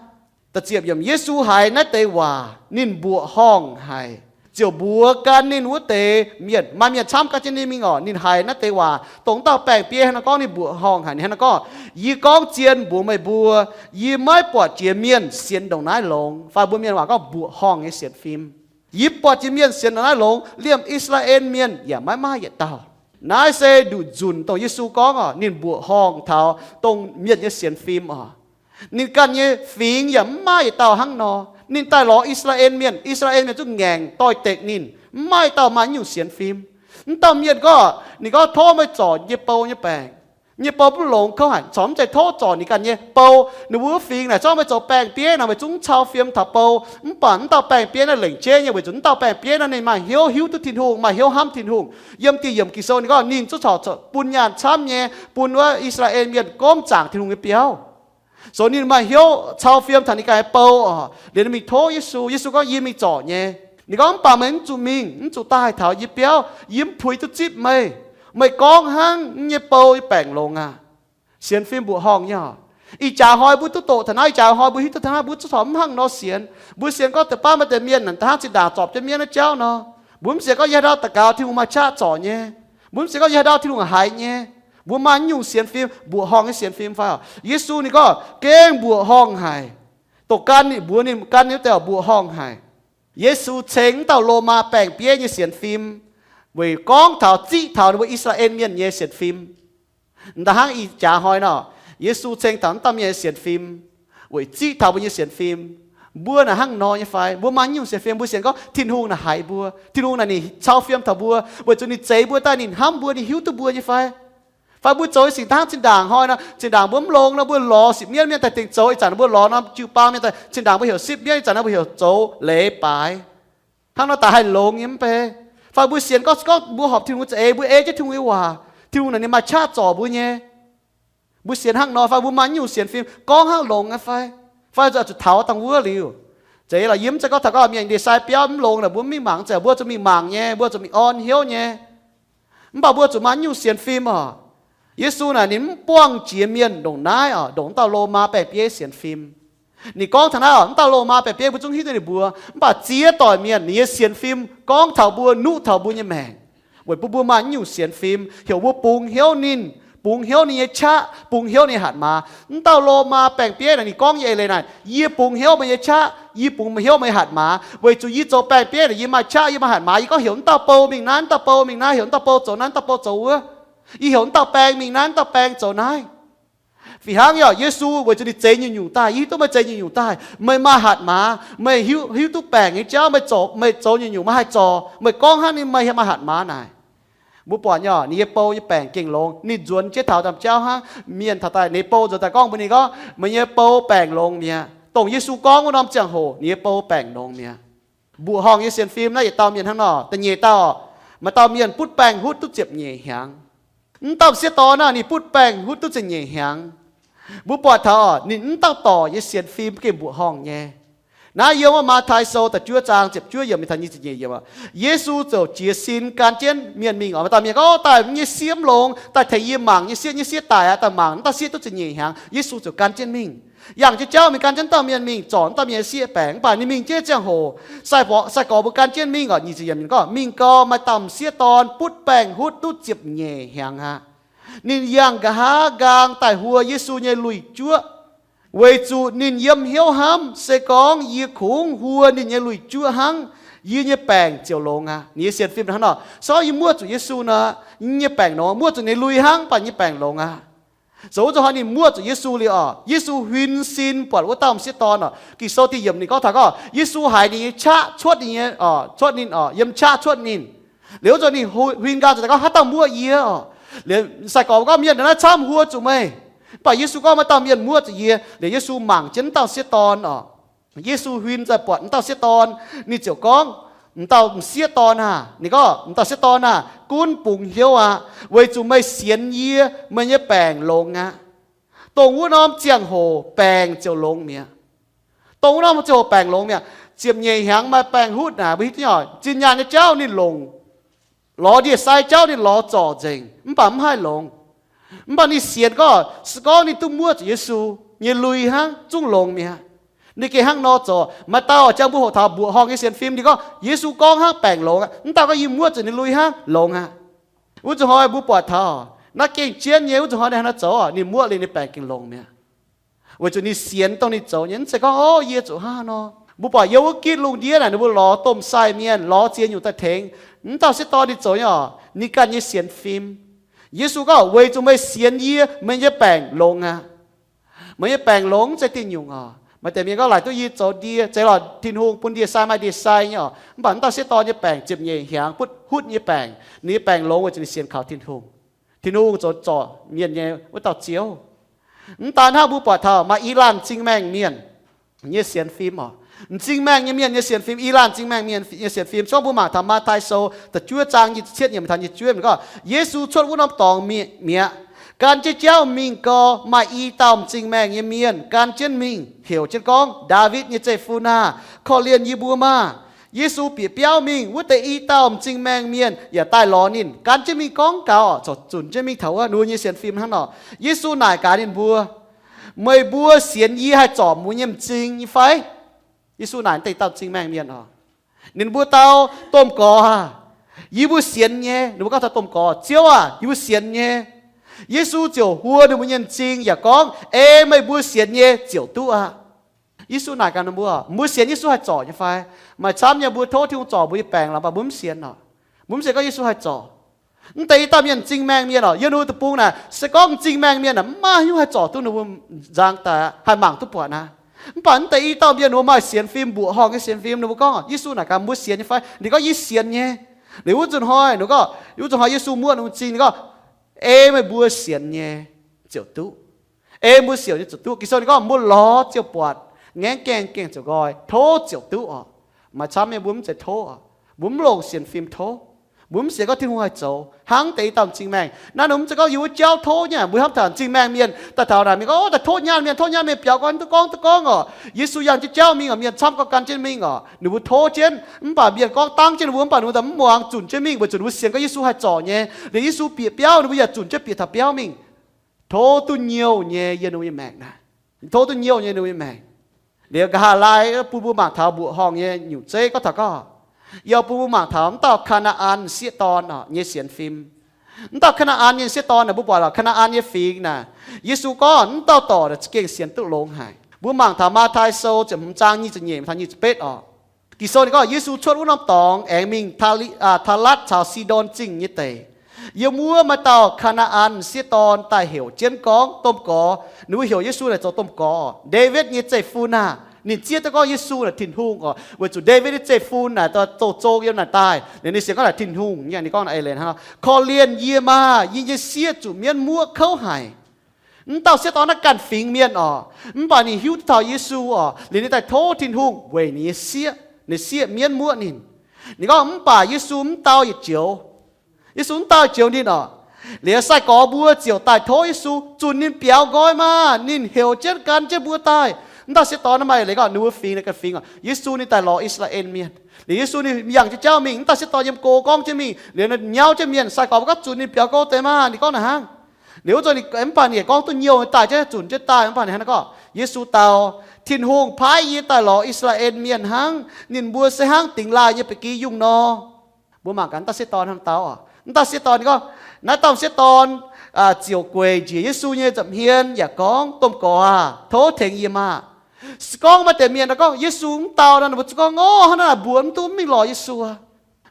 aqv. Yesu haiz naaiv deix waac, ninh mbuoqc horngh haic, ziouc mbuox gan ninh wuov deix mienh. Maaih mienh camv gan jienv ninh mingh orqc. Ninh haiz naaiv deix waac, dongh dauh baeng-bieiv hnangv nor gorngv, ninh mbuoqc horngh haic. Ninh hnangv nor gorngv, Yie gorngv zien mbuox meih mbuo, yie maiv buatc jiex mienh sienx ndongc naaiv longx. Fai mbuo mienh waac gorngv mbuoqc horngh nyei sienx fim. Yie buatc jiex mienh sienx ndongc naaiv longx, liemh I^saa^laa^en Mienh yaac maiv maaih yietc dauh. Naaiv se nduqc nzunc dongh Yesu gorngv orqc, ninh mbuoqc horngh taux dongh mienh nyei sienx fim orqc. Ninh ganh nyei fingx yaac mv maaih yietc dauh hnangv nor. Ninh daaih lorz I^saa^laa^en Mienh, I^saa^laa^en Mienh zungv ngaengc doix-dekc ninh, mv maaih dauh maaih nyungc sienx fim. Mv dauh mienh gorngv, ninh gorngv, Tov meih zorc yie nyei bou nyei baengc. Yie nyei bou mv longx kouv haic. Corc mv zeiz tov zorc ninh ganh nyei bou. Ninh mbuo wuov fingx naaic zorqv meih zoux baeng-bieiv naaic, meih zungv cau fiem taux bou. Mv baac mv dauh baeng-bieiv naaiv lengc jeiv nyei, weic zuqc mv dauh baeng-bieiv naaiv ninh maaih hnyouv hiuv duqv Tin-Hungh, maaih hnyouv hnamv Tin-Hungh. Yiem dieh yiemc Ging-Sou ninh gorngv ninh zungv corc bun nyaanh camv nyei bun wuov I^saa^laa^en Mienh gomv zaangc Tin-Hungh nyei biauv. So ninh maaih hnyouv cau fiem taux ninh ganh nyei bou orqc, liuz ninh mingh tov Yesu. Yesu gorngv, Yie mingh zorc nyei. Ninh gorngv, Mv baac meih mv zuqc mingh, mv zuqc daaih taux yie biauv. Yie mv puix duqv zipv meih. Meih gorngv hnangv, yie nyei bou nyei baengc longx aqv. Sienx fim mbuoqc horngh nyei orqc. Ih jaax hnoi mbuo duqv doqc taux naaiv, ih jaax hnoi mbuo hiuv duqv taux naaiv, mbuo zungv corc mv hnangv nor sienx. Mbuo sienx gorngv deix baav maaih deix mienh naaic daaih hnangv zinh ndaangc zorpc jienv mienv naaiv jauv nor, mbuo mv sienx gorngv yie haaix ndau daux gaux Tin-Hungh maaih qaqv zorc nyei. Mbuo mv sienx gorngv yie haaix ndau Tin-Hungh haiz nyei. Mbuo maaih nyungc sienx fim, mbuoqc horngh nyei sienx fim fai orqc? Yesu ninh gorngv gengh mbuoqc horngh haic. Dongh gan ninh mbuox ninh gan ninh wuov deix mbuoqc horngh haic. Yesu ceng wuov dauh Lomaa baeng-bieiv nyei sienx fim weic gorngv taux, ziqv taux ninh mbuo I^saa^laa^en Mienh nyei sienx fim. Daaih hnangv ih jaax hnoi nor, Yesu ceng taux wuov dauh mienh nyei sienx fim weic ziqv taux mbuo nyei sienx fim. Mbuo naaic hnangv nor nyei fai? Mbuo maaih nyungc sienx fim, mbuo sienx gorngv Tin-Hungh naaic haiz mbuo, Tin-Hungh naaic ninh cau fiem taux mbuo, weic zuqc ninh zeix mbuo daaih, ninh hnamv mbuo, ninh hiuv duqv mbuo nyei fai? Fai mbuo zoux nyei sic hnangv zinh ndaangc hnoi nor, zinh ndaangc mbuo mv longx nor, mbuo lorz sipv mienv, mienh daaih dingc zoux. Ih zanc mbuo lorz norm jiu-baang, mienh daaih, zinh ndaangc mbuo heuc sipv mienv, ih zanc naaiv mbuo heuc zoux leiz-baaix. Hnangv nor daaih haih longx nyei mv bei? Fai mbuo sienx gorngv, gorngv mbuo horpc Tin-Hungh za'eix, mbuo ei jienv Tin-Hungh nyei waac, Tin-Hungh naaic ninh maaih qaqv zorc mbuo nyei. Mbuo sienx hnangv nor fai? Mbuo maaih nyungc sienx fim gorngv hnangv longx nyei fai? Fai zuqc taux dangh wuov liuz, zeiz lorqc, yie mv zeiz gorngv taux gorngv mienh ndie-sai biauv mv longx naaic mbuo mv mingh mangc, zeiz mbuo zuqc mingh mangc nyei, mbuo zuqc mingh orn hnyouv nyei. Mv baac mbuo zuqc maaih nyungc sienx fim oc. Yesu naaic ninh mv buangh jiex mienh ndongc naaiv oc, ndongc wuov dauh Lomaa baeng-bieiv sienx fim. Ninh gorngv taux naaiv oc, wuov dauh Lomaa baeng-bieiv mbuo zungv hiuv duqv ninh mbuox, mv baac ziex doic mienh ninh nyei sienx fim gorngv taux mbuo, nuqv taux mbuo nyei maengc, weic bun mbuo maaih nyungc sienx fim, heuc mbuo bungx hnyouv ninh, bungx hnyouv ninh nyei qaqv, bungx hnyouv ninh nyei hatc maaz. Wuov dauh Lomaa baeng-bieiv naaic ninh gorngv nyei eix leiz naaic, yie bungx hnyouv meih nyei qaqv, yie bungx hnyouv meih nyei hatc maaz, weic zuqc yie zoux baeng-bieiv naaic yie maaih qaqv, yie maaih hatc maaz, yie gorngv heuc wuov dauh bou mingh naaiv, wuov dauh bou mingh naaiv, heuc wuov dauh bou zoux naaiv, wuov dauh bou zoux wuov. Yie heuc wuov dauh baeng mingh naaiv, wuov dauh baeng zoux naaiv. Fih hnangv yaac Yesu weic zuqc ninh zeix nyungc-nyungc daaih, yie hiuv duqv meih zeix nyungc-nyungc daaih, meih maaih hatc maaz, meih hiuv, hiuv duqv baengc nyei jauv, meih zoux, meih zoux nyungc-nyungc meih haih zorc, meih gorngv hnangv ninh meih maaih hatc maaz naaic. Mbuo buatc nyei oc, ninh nyei bou nyei baengc gengh longx, ninh nzuonx jienv taux ndaamv-jauv hnangv. Mienh taux daaih ninh nyei bou nzuonx daaih gorngv mbuox ninh gorngv, meih nyei bou baengc longx mi'aqv. Dongh Yesu gorngv wuov norm ziangh hoc ninh nyei bou baengc longx mi'aqv. Mbuoqc horngh nyei sienx fim naaiv yietc dauh mienh hnangv nor. Da'nyeic dauh, maaih dauh mienh butv baengh hutv duqv ziepc nyeic hnyangx. Mv dauh m'sieqv dorn naaic ninh butv baengh hutv duqv ziepc nyeic hnyangx. Mbuo buatc taux oc, ninh mv dauh dorc nyei sienx fim gengh mbuoqc horngh nyei. Naaiv yiem wuov Matv^tai Sou da'juov zaang ziepc juov yiemc mingh taux nyic ziepc nyeic yiemc oc, Yesu ziouc jiez sin gan jienv mienh mingh oc. Maaih dauh mienh gorngv, daaih mv nyei sieqv mv longx, daaih tengx yie mangc nyei sieqv, nyei sieqv daic aqv, daaih mangc, mv dauh sieqv duqv ziepc nyeic hnyangx. Yesu ziouc gan jienv mingh, yangh jienv jauv mingh gan jienv dauh mienh mingh zorc dauh mienh nyei sieqv baengc. Mv baac ninh mingh jienv ziangh hoc, sai-gorx, sai-gorx mbuo gan jienv mingh oc, nyic ziepc yiemc gorngv, mingh gau maaih dauh m'sieqv dorn butv baengh hutv duqv ziepc nyeic hnyangx aqv. Ninh yangh nqa'haav nqaang daaih huo Yesu nyei lui-juoqv, weic zuqc ninh yiem hnyouv hnamv, se gorngv yie kungx huo ninh nyei lui-juoqv hnangv, yie nyei baengc ziouc longx aqv. Ninh nyei sienx fim hnangv nor, se gorngv yie muoqv zuqc Yesu nor, yie nyei baengc longx, muoqv zuqc ninh lui hnangv, mv baac yie nyei baengc longx aqv. Zoux wuov zuqc hnoi ninh muoqv zuqc Yesu liuz oc, Yesu huin sin buatc wuov dauh m'sieqv dorn oc. Ging-Sou da'yietc yiemc ninh gorngv taux gorngv, Yesu haiz ninh nyei qaqv cuotv ninh nyei, cuotv ninh oc, yiem qaqv cuotv ninh. Liuz wuov zuqc ninh huin nqaang zuqc daaih gorngv, haaix dauh muoqv yie oc? Liuz sai-gorx gorngv, mienh naaiv camv huo zuqc meih. Mv baac Yesu gorngv, maaih dauh mienh muoqv zuqc yie. Liuz Yesu mangc jienv wuov dauh sieqv dorn oc. Yesu huin daaih buatc wuov dauh sieqv dorn, ninh ziouc gorngv, m'dauh m'sieqv dorn aah, ninh gorngv, m'dauh sieqv dorn aah, gunv bungx hnyouv aqv, weic zuqc meih sienx yie, meih nyei baengc longx aqv. Dongh wuov norm ziangh hoc baengc ziouc longx mi'aqv. Dongh wuov norm ziangh hoc baengc longx mi'aqv. Ziepc nyeic hnyangx maaih baengc hutv naaic, mbuo hiuv duqv nyei oc, zinh nyaanh nyei jauv ninh longc, lorz ndie-sai jauv ninh lorz zorc nzengc, mv baac mv haih longx. Mv baac ninh sienx gorngv, se gorngv ninh duqv muoqv zuqc Yesu nyei lui hnangv, zungv longx mi'aqv. Ninh gengh hnangv nor zoux. Maaih dauh jang mbuo hoqc taux mbuoqc horngh nyei sienx fim, ninh gorngv, Yesu gorngv hnangv baengc longx aqv. Mv dauh gorngv, yie muoqv zuqc ninh lui hnangv, longx aqv. Wuov zuqc hnoi mbuo buatc taux naaiv gengh jienv nyei, wuov zuqc hnoi ninh hnangv nor zoux, ninh muoqv liuz ninh baengc gengh longx mi'aqv. Weic zuqc ninh sienx dongh ninh zoux nyei, mv zeiz gorngv, o, yie zuqc hnangv nor. Mbuo buatc yiem wuov gitv lungh ndiev naaic, ninh mbuo lorz domh sai mienh, lorz ziex nyungc daaih tengx. Mv dauh sieqv dorn ninh zoux nyei oc, ninh ganh nyei sienx fim. Yesu gorngv, weic zuqc meih sienx yie, meih nyei baengc longx aqv. Meih nyei baengc longx mv zeiz diuh nyungc oc. Maaih deix mienh gorngv, laaic duqv yie zoux ndie, zeiz lorqc, Tin-Hungh bun ndie-sai maaih ndie-sai nyei oc. Mv baac mv dauh sieqv dorn nyei baengc ziepc nyeic hnyangx, butv hutv nyei baengc, ninh nyei baengc longx weic zuqc ninh sienx kaux Tin-Hungh. Tin-Hungh zoux zorc mienh nyei wuov dauh Ziouv. Mv daan hnangv, mbuo buatc taux maaih i laanh m'zing maengh mienh nyei sienx fim oc. M'zing maengh nyei mienh nyei sienx fim, i laanh m'zing maengh mienh nyei sienx fim. Se gorngv mbuo mangc taux Matv^tai Sou da'juov zaang nyic ziepc cietv yiemc mingh taux nyic ziepc juov, ninh gorngv, Yesu cuotv wuov norm dorngx mi'aqv, gan jienv jauv mingh gau, maaih i dauh m'zing maengh nyei mienh gan jienv mingh, heuc jienv gorngv, Ndaawitv nyei zeiv-fun aah! Korv-lienh yie mbuo maah! Yesu bieqc biauv mingh, wuov deix i dauh m'zing maengh mienh yaac daaih lorz ninh, gan jienv mingh gorngv gaux, corc zunc jienv mingh taux wuov. Ninh mbuo nyei sienx fim hnangv nor. Yesu naaic gaax ninh mbuo, meih mbuo sienx yie haih zorc mbuo nyei m'zing nyei fai? Yesu naaic deix dauh m'zing maengh mienh oc. Ninh mbuo dau, domh gorx aah, yie mbuo sienx nyei. Ninh mbuo gorngv taux domh gorx, Ziouv aah, yie mbuo sienx nyei. Yesu ziouc huo ninh mbuo nyei m'zing yaac gorngv, ei meih mbuo sienx nyei ziouc duqv aqv. Yesu naaic gaax ninh mbuo, mbuo sienx Yesu haih zorc nyei fai? Maaih camv nyei mbuo tov Tin-Hungh zorc mbuo nyei baengc lorqc, mv baac mbuo mv sienx oc. Mbuo mv sienx gorngv Yesu haih zorc. Mv deix i dauh mienh m'zing maengh mienh oc, yiem ninh mbuo deic-bung naaic, se gorngv m'zing maengh mienh aah, mv maaih haaix nyungc haih zorc duqv ninh mbuo nzang daaih haih mangc duqv buatc naaic. Mv baac mv deix i dauh mienh ninh mbuo maaih sienx fim, mbuoqc horngh nyei sienx fim, ninh mbuo gorngv, Yesu naaic gaax, mbuo sienx nyei fai? Ninh gorngv, yie sienx nyei. Liuz wuov zuqc hnoi ninh gorngv, wuov zuqc hnoi Yesu muoqv ninh mbuo m'zing, ninh gorngv, ei meih mbuo sienx nyei ziouc duqv. Ei mbuo sienx nyei ziouc duqv. Ging-Sou ninh gorngv, mbuo lorz ziouc buatc, ngaengv gaengh, gaengh ziouc nqoi, tov ziouc duqv oc. Maaih camv nyei mbuo mv zeiz tov oc. Mbuo mv longc sienx fim tov. Mbuo mv sienx gorngv Tin-Hungh haih zoux hnangv deix i dauh m'zing maengh. Naaiv nor mv zeiz gorngv yie wuov jauv tov nyei. Mbuo hnamv taux m'zing maengh mienh daaih taux naaic, mienh gorngv, Ov, daaih tov nyaanh mienh, tov nyaanh mienh biaux gorn, duqv gorngv, duqv gorngv oc. Yesu yangh jienv jauv mingh oc, mienh camv gorngv gan jienv mingh oc, ninh mbuo tov jienv. Mv baac mienh gorngv dangv jienv ninh mbuo, mv baac ninh mbuo daaih mv muangx, zunc jienv mingh weic zuqc ninh mbuo sienx gorngv Yesu haih zorc nyei. Liuz Yesu bieqc biauv, ninh mbuo yaac zunc jienv bieqc taux biauv mingh. Tov duqv nyouh nyei yiem ninh mbuo nyei maengc naaic. Tov duqv nyouh nyei ninh mbuo nyei maengc. Liuz nqa'haav laai bun mbuo mangc taux mbuoqc horngh nyei nyungc zeiv gorngv taux gorngv, yie bun mbuo mangc taux m'dauh Kaa^naa^an sieqv dorn nyei sienx fim. M'dauh Kaa^naa^an nyei sieqv dorn naaic, mbuo buatc lorqc, Kaa^naa^an nyei fingx naaic, Yesu gorngv m'dauh dorc naaic za'gengh sienx duqv longx haic. Mbuo mangc taux Matv^tai Sou ziepc hmz zaang nyic ziepc nyeic taux nyic ziepc betv oc. Ging-Sou ninh gorngv Yesu cuotv wuov norm dorngx aengx mingh Taalatv caux Sidon Zingh nyei deic. Yiem wuov maaih dauh Kaa^naa^an sieqv dorn daaih heuc jienv gorngv domh gorx. Ninh mbuo heuc Yesu naaic zoux domh gorx, Ndaawitv nyei zeiv-fun aah. Ninh zieqv duqv gorngv Yesu naaic Tin-Hungh oc, weic zuqc Ndaawitv nyei zeiv-fun naaic zoux zong yiem naaic daaih, liuz ninh sienx gorngv naaic Tin-Hungh nyei. Ninh gorngv naaic, Aa^len, korv-lienh yie maah! Yie nyei sieqv zuqc mienv muoqv kouv haic. Mv dauh sieqv dorn naaiv ganh fingx mienh oc, mv baac ninh hiuv duqv taux Yesu oc, liuz ninh daaih tov Tin-Hungh weic ninh nyei sieqv. Ninh sieqv mienv muoqv ninh. Ninh gorngv mv baac Yesu mv dau yietc joux. Yesu mv dau yietc joux ninh oc. Liuz sai-gorx mbuo ziouc daaih tov Yesu, zunc ninh biaux nqoi maah! Ninh heuc jienv gan jienv mbuo daaih. Mv dauh sieqv dorn naaiv maaih leiz gorngv ninh mbuo fingx naaiv ganh fingx oc, Yesu ninh daaih lorz I^saa^laa^en Mienh. Liuz Yesu ninh yangh jienv jauv mingh, mv dauh sieqv dorn yiem go gorngv jienv mingh, liuz nyauv jienv mienh. Sai-gorx mbuo gorngv, Zunc ninh biaux nqoi deix maah! Ninh gorngv naaic hnangv. Liuz wuov zanc ninh mv baac ninh gorngv duqv nyouh daaih jienv, zunc jienv daaih, mv baac ninh hnangv naaiv gorngv, Yesu dau, Tin-Hungh paaiv yie daaih lorz I^saa^laa^en Mienh hnangv. Ninh mbuo se hnangv dingx laaih nyei ba'gi yungh nor. Mbuo mangc gaax mv dauh sieqv dorn hnangv dau oc. Mv dauh sieqv dorn ninh gorngv, naaiv dauh sieqv dorn ziouc gueic njiec Yesu nyei nza'hmien yaac gorngv, Domh Gorx aah! Tov tengx yie maah! Se gorngv maaih deix mienh gorngv Yesu mv dau nor, ninh mbuo zungv gorngv, Ov, hnangv naaiv mbuox mv duqv, mv mingh lorz Yesu.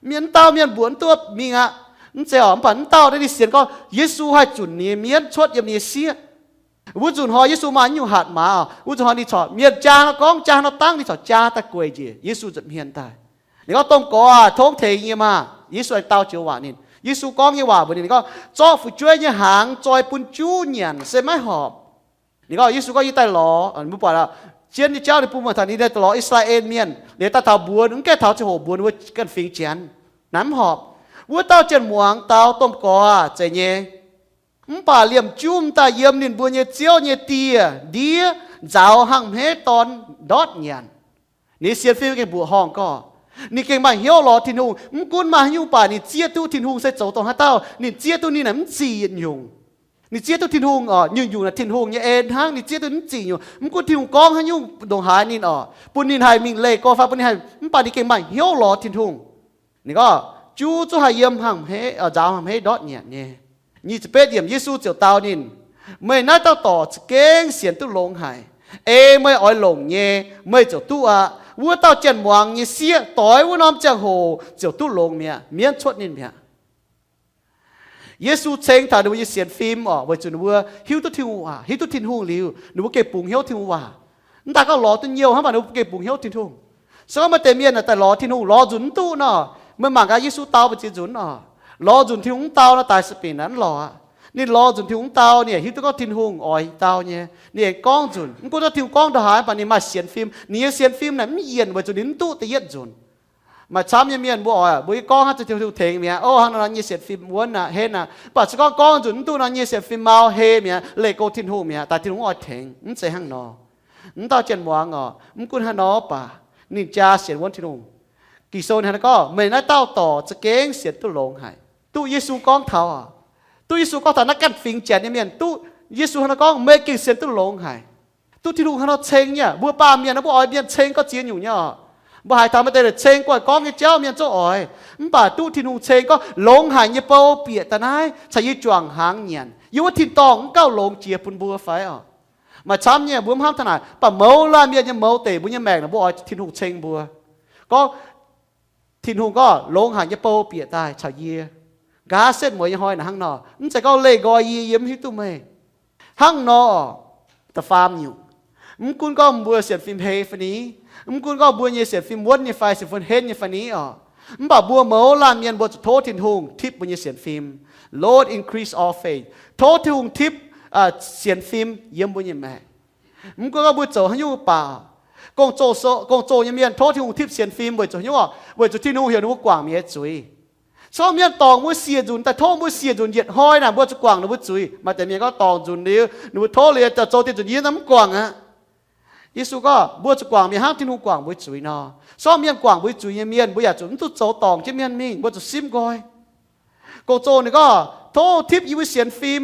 Mienh mv dau, mienh mbuox mv duqv, mingh aqv. Mv zeiz oc. Mv baac mv dauh naaiv ninh sienx gorngv Yesu haih zunc ninh nyei mienv cuotv yiem ninh nyei sieqv. Wuov nzunc hnoi Yesu maaih nyungc hatc maaz oc. Wuov nzunc hnoi ninh corc mienh jaa nor gorngv, jaa nor dangv, ninh corc jaa daaih gueic njiec Yesu nza'hmien daaih. Ninh gorngv, Domh Gorx aah! Tov tengx yie maah! Yesu aengx dau joux waac ninh. Yesu gorngv nyei waac mbuox ninh, ninh gorngv, Zorqv fu'jueiv nyei hnaangx zoi bun juv nyanc se maiv horpc. Ninh gorngv, Yesu gorngv, Yie daaih lorz, mbuo buatc jienv nyei jauv ninh bun mbuo taux ninh daaih lorz I^saa^laa^en Mienh, liuz daaih taux mbuox, mv gaengh taux ziangh hoc mbuox ninh mbuo ganh fingx Janx naaic mv horpc. Wuov dauh jien-muangz dau, Domh Gorx aah! Zeiz nyei. Mv baac liemh juv m'daaih yiem ninh mbuo nyei ziouv nyei dieh ndiev nzaaux hangh hmeiv dorn ndortv nyanc. Ninh sienx fim gengh mbuoqc horngh gorngv, ninh gengh maaih hnyouv lorz Tin-Hungh. Mv gunv maaih haaix nyungc, mv baac ninh zieqv duqv Tin-Hungh se zoux dongh haaix dauh. Ninh zieqv duqv ninh naaic mv zic yietc nyungc. Ninh zieqv duqv Tin-Hungh oc, nyungc-nyungc naaic Tin-Hungh nyei en hnangv. Ninh zieqv duqv mv zic nyungc. Mv gunv Tin-Hungh gorngv haaix nyungc ndongc haaix ninh oc, bun ninh haih mingh leih go fai bun ninh haih, mv baac ninh gengh maaih hnyouv lorz Tin-Hungh. Ninh gorngv, Juv zungv haih yiem hangh hmeiv, nzaaux hangh hmeiv ndortv nyanc nyei. Nyic ziepc betv yiemc, Yesu ziouc dau ninh, Meih naaiv dauh dorc za'gengh sienx duqv longx haic. Ei meih oix longc nyei, meih ziouc duqv aqv. Wuov dauh jien-muangz nyei sieqv doix wuov norm ziangh hoc ziouc duqv longx mi'aqv, mienv cuotv ninh mi'aqv. Yesu ceng taux ninh mbuo nyei sienx fim oc, weic zuqc ninh mbuo hiuv duqv Tin-Hungh waac, hiuv duqv Tin-Hungh liuz, ninh mbuo gengh bungx hnyouv Tin-Hungh waac. Mv daaih gorngv lorz duqv nyouh hnangv, mv baac ninh mbuo gengh bungx hnyouv Tin-Hungh. Se gorngv maaih deix mienh daaih lorz Tin-Hungh, lorz nzunc mv duqv nor, meih mangc gaax Yesu dau mbu'ziex nzunc oc. Lorz nzunc Tin-Hungh mv dau nor, daaix sipinc naaic mv lorz aqv. Ninh lorz nzunc Tin-Hungh mv dau, ninh hiuv duqv gorngv Tin-Hungh oix dau nyei. Ninh aengx gorngv nzunc, mv gunv gorngv Tin-Hungh gorngv ndongc haaix, mv baac ninh maaih sienx fim. Ninh nyei sienx fim naaic mv yienh weic zuqc ninh mv duqv da'yietv nzunc. Maaih camv nyei mienh mbuo oix, mbuo gorngv hnangv zuqc Tin-Hungh tengx mi'aqv, Ov, hnangv nor yie nyei sienx fim wuonv aqv, henv aqv. Mv baac se gorngv gorngv nzunc mv duqv nor, yie nyei sienx fim mau, hei mi'aqv, leih go Tin-Hungh mi'aqv, daaih Tin-Hungh mv oix tengx. Mv zeiz hnangv nor. Mv dauh jien-muangz oc, mv gunv haaix nor baac ninh jaa sienx wuonv Tin-Hungh. Ging-Sou ninh hnangv naaiv gorngv, Meih naaiv dauh dorc za'gengh sienx duqv longx haic. Duqv Yesu gorngv taux, duqv Yesu gorngv taux naaiv ganh fingx Janx nyei mienh, duqv Yesu hnangv naaiv gorngv, Meih gengh sienx duqv longx haic. Duqv Tin-Hungh hnangv nor ceng nyei. Mbuo baamh mienh nor, mbuo oix mienh ceng gorngv ziex nyungc nyei oc. Mbuo haiz taux maaih deix ceng guai gorngv nyei jauv mienh zungv oix. Mv baac duqv Tin-Hungh ceng gorngv, Longx haic nyei bou bieqc daaih naaiv, caux yie juangc hnaangx nyanc. Yie wuov tin-dorngh mv gauh longx jiex bun mbuo fai oc? Maaih camv nyei, mbuo mv hnamv taux naaic, mv baac mouz laanh mienh nyei mouz deic mbuo nyei maengc naaic, mbuo oix Tin-Hungh ceng mbuo. Gorngv, Tin-Hungh gorngv, Longx haic nyei bou bieqc daaih caux yie. Nqa'haav setv mueiz nyei hnoi naaic hnangv nor, mv zeiz gorngv leih nqoi yie, yie mv hiuv duqv meih. Hnangv nor, da'faam nyungc, mv gunv gorngv mbuo sienx fim hei fai ni, mv gunv gorngv mbuo nyei sienx fim wuonv nyei fai sienx fim henv nyei fai ni oc, mv baac mbuo mouz laanh mienh mbuo zuqc tov Tin-Hungh tipv mbuo nyei sienx fim. Lord, increase our faith. Tov Tin-Hungh tipv sienx fim yiem mbuo nyei maengc. Mv gunv gorngv mbuo zoux haaix nyungc baac, gong-zoh nyei mienh tov Tin-Hungh tipv sienx fim weic zuqc haaix nyungc oc? Weic zuqc Tin-Hungh heuc ninh mbuo guangc mi'aqv zuiz. Sorng mienh dorngc mbuo siec nzunc daaih, tov mbuo siec nzunc yietc hnoi naaic mbuo zuqc guangc ninh mbuo zuiz. Maaih deix mienh gorngv dorngc nzunc liuz, ninh mbuo tov liuz, zoux Tin-Hungh nyei yiem naaiv mv guangc aqv. Yesu gorngv mbuo zuqc guangc mienh hnangv Tin-Hungh guangc mbuo zuiz nor. Sorng mienh guangc mbuo zuiz nyei mienh, mbuo yaac zuqc mv duqv zoux dorngc jienv mienh mingh, mbuo zuqc simv nqoi. Gong-zoh ninh gorngv, tov tipv yie mbuo sienx fim.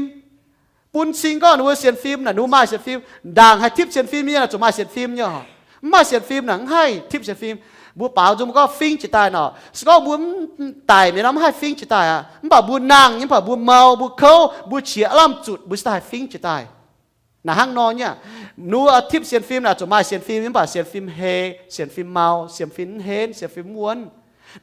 Bun cing gorngv ninh mbuo sienx fim naaic, ninh mbuo maaih sienx fim. Ndaangc haih tipv sienx fim nyei naaic zuqc maaih sienx fim nyei oc. Mv maaih sienx fim naaic mv haih tipv sienx fim. Mbuo baaux nzung mbuo gorngv fingx jiez daaih nor, se gorngv mbuo mv daic mienh nor mv haih fingx jiez daaih aqv. Mv baac mbuo nangh nyei, mv baac mbuo mau, mbuo kouv, mbuo qiex lamh zutc, mbuo se daaih haih fingx jiez daaih. Naaic hnangv nor nyei. Ninh mbuo tipv sienx fim naaic zuqc maaih sienx fim, mv baac sienx fim hei, sienx fim mau, sienx fim mv henv, sienx fim mv wuonv.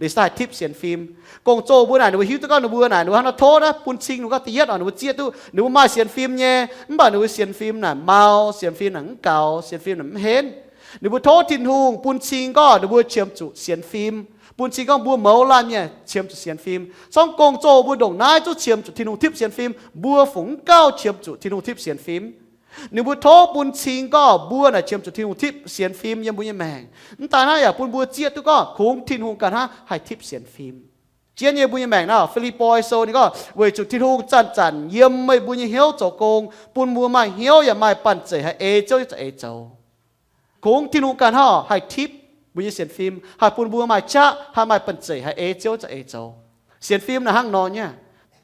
Ninh se daaih tipv sienx fim. Gong-zoh mbuo naaic ninh mbuo hiuv duqv gorngv ninh mbuo naaic ninh mbuo hnangv nor tov naaiv bun cing ninh mbuo gorngv da'yietv oc, ninh mbuo zieqv duqv ninh mbuo maaih sienx fim nyei, mv baac ninh mbuo sienx fim naaic mau, sienx fim naaic mv gaux, sienx fim naaic mv henv. Ninh mbuo tov Tin-Hungh bun cing gorngv ninh mbuo qiemx zuqc sienx fim. Bun cing gorngv mbuo mouz laanh mienh qiemx zuqc sienx fim. Sorng gong-zoh mbuo ndongc naaiv zungv qiemx zuqc Tin-Hungh tipv sienx fim, mbuo fungc mv gauh qiemx zuqc Tin-Hungh tipv sienx fim. Ninh mbuo tov bun cing gorngv mbuo naaic qiemx zuqc Tin-Hungh tipv sienx fim yiem mbuo nyei maengc. Mv daaih naaiv yaac bun mbuo zieqv duqv gorngv kungx Tin-Hungh ganh hnangv haih tipv sienx fim. Jienv nyei mbuo nyei maengc naaiv, Fi^lipv^poi Sou ninh gorngv, weic zuqc Tin-Hungh zanc-zanc yiem meih mbuo nyei hnyouv zoux gong, bun mbuo maaih hnyouv yaac maaih banh zeic haih ei Ziouv nyei za'eix zoux. Kungx Tin-Hungh ganh hnangv haih tipv mbuo nyei sienx fim, haih bun mbuo maaih qaqv, haih maaih banh zeic haih ei Ziouv za'eix zoux. Sienx fim naaic hnangv nor nyei.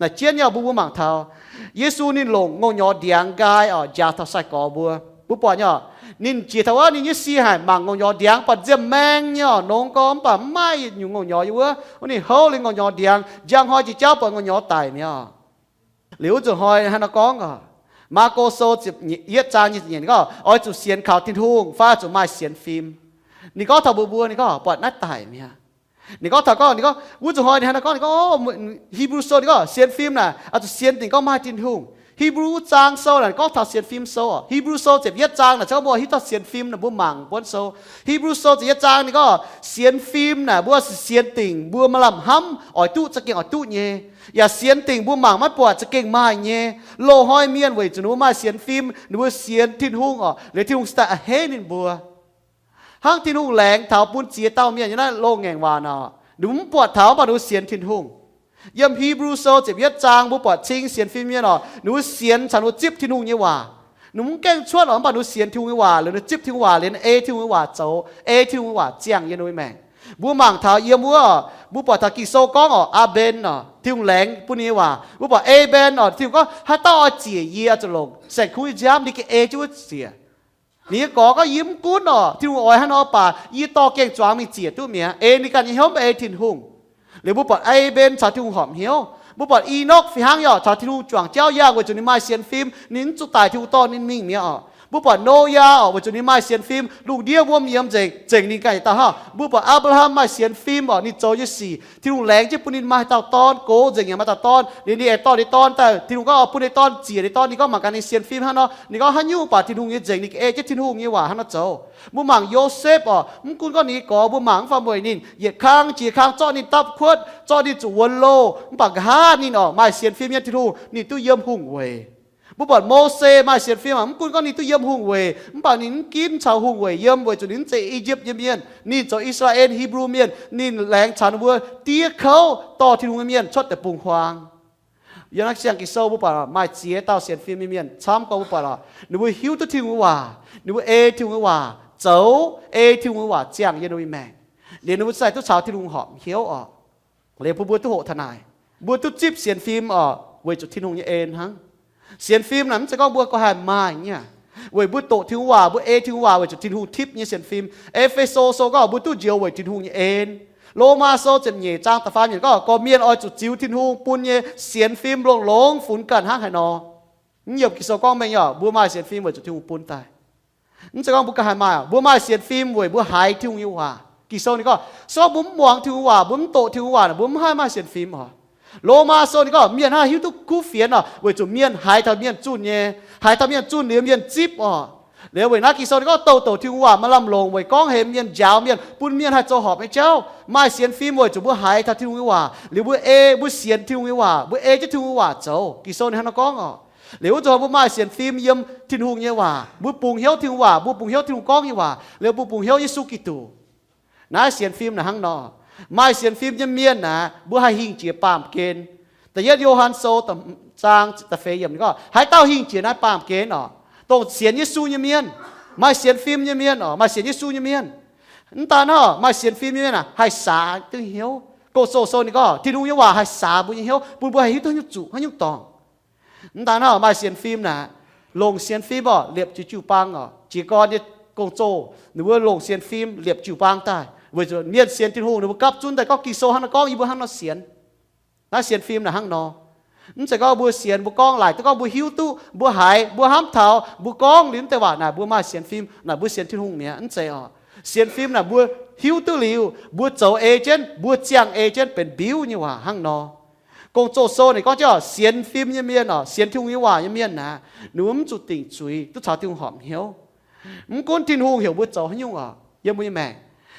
Naaic jienv nyei oc, mbuo mbuo mangc taux Yesu ninh longc ngongh nyorx ndiangx nqaai oc, njaaux taux sai-gorx mbuo. Mbuo buatc nyei oc, ninh jiex taux wuov ninh nyei sie haic, mangc ngongh nyorx ndiangx buatc nziemh maeng nyei oc, nongx gorx mv baac mv maaih nyungc ngongh nyorx yiem wuov. Wuov ninh houv liuz ngongh nyorx ndiangx, njang hnoi jiex jauv buatc ngongh nyorx daic mi'aqv. Liuz wuov nzunc hnoi hnangv nor gorngv oc, Maako Sou ziepc yietv zaang nyic ziepc nyeic ninh gorngv, oix zuqc sienx kaux Tin-Hungh fai zuqc maaih sienx fim. Ninh gorngv taux mbuo mbuo, ninh gorngv buatc naaiv daic mi'aqv. Ninh gorngv taux gorngv, ninh gorngv wuov nzunc hnoi ninh hnangv nor gorngv, ninh gorngv Hipv^lu Sou ninh gorngv sienx fim naaic oix zuqc sienx dingc gorngv maaih Tin-Hungh. Hipv^lu zaang sou naaic gorngv taux sienx fim sou oc. Hipv^lu Sou ziepc yietv zaang naaic gorngv mbuo hiuv duqv sienx fim naaic mbuo mangc buonv sou. Hipv^lu Sou ziepc yietv zaang ninh gorngv sienx fim naaic mbuo sienx dingc mbuo maaih lamh hnamv oix duqv za'gengh oix duqv nyei, yaac sienx dingc mbuo mangc maiv buatc za'gengh maaih nyei. Loz-hnoi mienh weic zuqc ninh mbuo maaih sienx fim, ninh mbuo sienx Tin-Hungh oc, liuz Tin-Hungh se daaih a'hneiv ninh mbuo. Hnangv Tin-Hungh laengz taux bun ziex dauh mienh nyei naaiv loz-ngaengc waac oc, ninh mbuo mv buatc taux mv baac ninh mbuo sienx Tin-Hungh. Yiem Hipv^lu Sou ziepc yietv zaang mbuo buatc cing sienx fim mienh oc, ninh mbuo sienx caux ninh mbuo zipv Tin-Hungh nyei waac. Ninh mbuo mv gaengh cuotv oc, mv baac ninh mbuo sienx Tin-Hungh nyei waac, liuz ninh zipv Tin-Hungh waac, liuz ninh ei Tin-Hungh nyei waac zoux, ei Tin-Hungh nyei waac ziangh yiem ninh mbuo maengc. Mbuo mangc taux yiem wuov, mbuo buatc taux Ging-Sou gorngv oc, Aa^mben oc, Tin-Hungh laengz bun ninh nyei waac. Mbuo buatc Aa^mben oc, Tin-Hungh gorngv, haaix dauh oix ziec yie oix zuqc longc saeng-kuv nyei nziaamv, ninh gengh ei jienv wuov ziec. Ninh nyei gorx gorngv, yie mv gunv oc, Tin-Hungh oix hnangv nor baac yie dorh gaeng-zuangx mingh ziec duqv mi'aqv. Ei ninh ganh nyei hnyouv mv ei Tin-Hungh. Liuz mbuo buatc Aa^mben caux Tin-Hungh horpc hnyouv. Mbuo buatc I^nokv fih hnangv yaac caux Tin-Hungh juangc jauv yangh weic zuqc ninh maaih sienx fim, ninh mv zuqc daic Tin-Hungh dorh ninh mingh mi'aqv oc. Mbuo buatc Noyaa oc, weic zuqc ninh maaih sienx fim, lungh ndiev wuom yiemx nzengc, zengc ninh ganh yietc dauh hnangv. Mbuo buatc Apc^laa^ham maaih sienx fim oc, ninh zoux nyei sic Tin-Hungh laengz jienv bun ninh maaih dauh dorn, gox nzengc yaac maaih dauh dorn. Liuz ninh aengx dorh ninh dorn daaih, Tin-Hungh gorngv bun ninh dorn ziec ninh dorn, ninh gorngv mangc gaax ninh sienx fim hnangv nor, ninh gorngv haaix nyungc baac Tin-Hungh nyei nzengc, ninh gengh ei jienv Tin-Hungh nyei waac hnangv nor zoux. Mbuo mangc Yosepv oc, mv gunv gorngv ninh nyei gorx, mbuo mangc mv fai mueic ninh yietc kang jiex kang zorqv ninh dapv kuotv, zorqv ninh zuqc wuonx loh, mv baac nqa'haav ninh oc maaih sienx fim yiem Tin-Hungh, ninh duqv yiem hungh weic. Mbuo buatc Mose maaih sienx fim, mv gunv gorngv ninh duqv yiem hungh weic, mv baac ninh mv ginv caux hungh weic yiem, weic zuqc ninh mv zeiz I^yipv nyei mienh, ninh zoux I^saa^laa^en, Hipv^lu Mienh. Ninh laengz caux ninh mbuo diev kouv dorh Tin-Hungh nyei mienh cuotv deic-bung-huaang. Yiem naaiv siang Ging-Sou mbuo buatc maaih ziex dauh sienx fim nyei mienh camv gorngv mbuo buatc oc, ninh mbuo hiuv duqv Tin-Hungh nyei waac, ninh mbuo ei Tin-Hungh nyei waac zoux, ei Tin-Hungh nyei waac ziangh yiem ninh mbuo nyei maengc, liuz ninh mbuo ziouc duqv caux Tin-Hungh horpc hnyouv oc. Liuz bun mbuo duqv hoqc taux naaic, mbuo duqv zipv sienx fim oc, weic zuqc Tin-Hungh nyei en hnangv. Sienx fim naaic mv zeiz gorngv mbuo gauh haih maaih nyei aqv. Weic mbuo doqc Tin-Hungh waac, mbuo ei Tin-Hungh waac weic zuqc Tin-Hungh tipv nyei sienx fim. E^fe^so Sou gorngv mbuo duqv njoux weic Tin-Hungh nyei en. Lomaa Sou ziepc nyeic zaang da'faam yiemc gorngv gorqv-mienh oix zuqc ziux Tin-Hungh bun nyei sienx fim longx-longx funx ganh hnangv haaix nor. Mv yiem Ging-Sou gorngv mengh oc, mbuo maaih sienx fim weic zuqc Tin-Hungh bun daaih. Mv zeiz gorngv mbuo ganh haih maaih oc, mbuo maaih sienx fim weic mbuo haiz Tin-Hungh nyei waac. Ging-Sou ninh gorngv, se gorngv mbuo mv muangx Tin-Hungh waac, mbuo mv doqc Tin-Hungh waac naaic, mbuo mv haih maaih sienx fim oc. Lomaa Sou ninh gorngv mienh hnangv hiuv duqv kuv fienx oc, weic zuqc mienh haiz taux mienh zunh nyei, haiz taux mienh zunh liuz mienh zipv oc. Liuz weic naaiv Ging-Sou ninh gorngv douh douc Tin-Hungh waac maaih lamh longc weic gorngv hemx mienh, njaaux mienh, bun mienh haih zoux horpc nyei jauv. Maaih sienx fim weic zuqc mbuo haiz taux Tin-Hungh nyei waac liuz mbuo ei, mbuo sienx Tin-Hungh nyei waac, mbuo ei jienv Tin-Hungh nyei waac zoux. Ging-Sou ninh hnangv nor gorngv oc. Liuz wuov nzunc mbuo maaih sienx fim yiem Tin-Hungh nyei waac, mbuo bungx hnyouv Tin-Hungh waac, mbuo bungx hnyouv Tin-Hungh gorngv nyei waac, liuz mbuo bungx hnyouv Yesu Giduc. Naaiv sienx fim naaic hnangv nor. Maaih sienx fim nyei mienh naaic, mbuo haih hingh jiex baamh gen. Da'yietv Yo^han Sou zaang da'feix yiemc ninh gorngv, haaix dauh hingh jiex naaiv baamh gen oc, dongh sienx Yesu nyei mienh, maaih sienx fim nyei mienh oc, maaih sienx Yesu nyei mienh. Mv daan hnangv, maaih sienx fim nyei mienh aah, haih saax duqv hnyouv. Gong-Zoh Sou ninh gorngv Tin-Hungh nyei waac haih saax mbuo nyei hnyouv, bun mbuo haih hiuv duqv haaix nyungc zuqc, haaix nyungc dorngc. Mv daan hnangv, maaih sienx fim naaic, longc sienx fim oc, liepc jiu-baang oc. Jiez gorn nyei gong-zoh ninh mbuo longc sienx fim liepc jiu-baang daaih, weic zuqc mienh sienx Tin-Hungh ninh mbuo gapv zunv daaih gorngv Ging-Sou hnangv nor gorngv, yie mbuo hnangv nor sienx. Naaiv sienx fim naaic hnangv nor. Mv zeiz gorngv mbuo sienx, mbuo gorngv laaic duqv gorngv mbuo hiuv duqv, mbuo haiz, mbuo hnamv taux, mbuo gorngv liuz mv deix waac naaic, mbuo maaih sienx fim naaic, mbuo sienx Tin-Hungh mi'aqv. Mv zeiz oc. Sienx fim naaic mbuo hiuv duqv liuz, mbuo zoux ei jienv, mbuo ziangh ei jienv benx mbiuv nyei waac hnangv nor. Gong-Zoh Sou ninh gorngv jienv oc, sienx fim nyei mienh oc, sienx Tin-Hungh nyei waac nyei mienh naaic, ninh mbuo mv zuqc dingc zuiz duqv caux Tin-Hungh horpc hnyouv. Mv gunv Tin-Hungh heuc mbuo zoux haaix nyungc oc, yiem mbuo nyei maengc,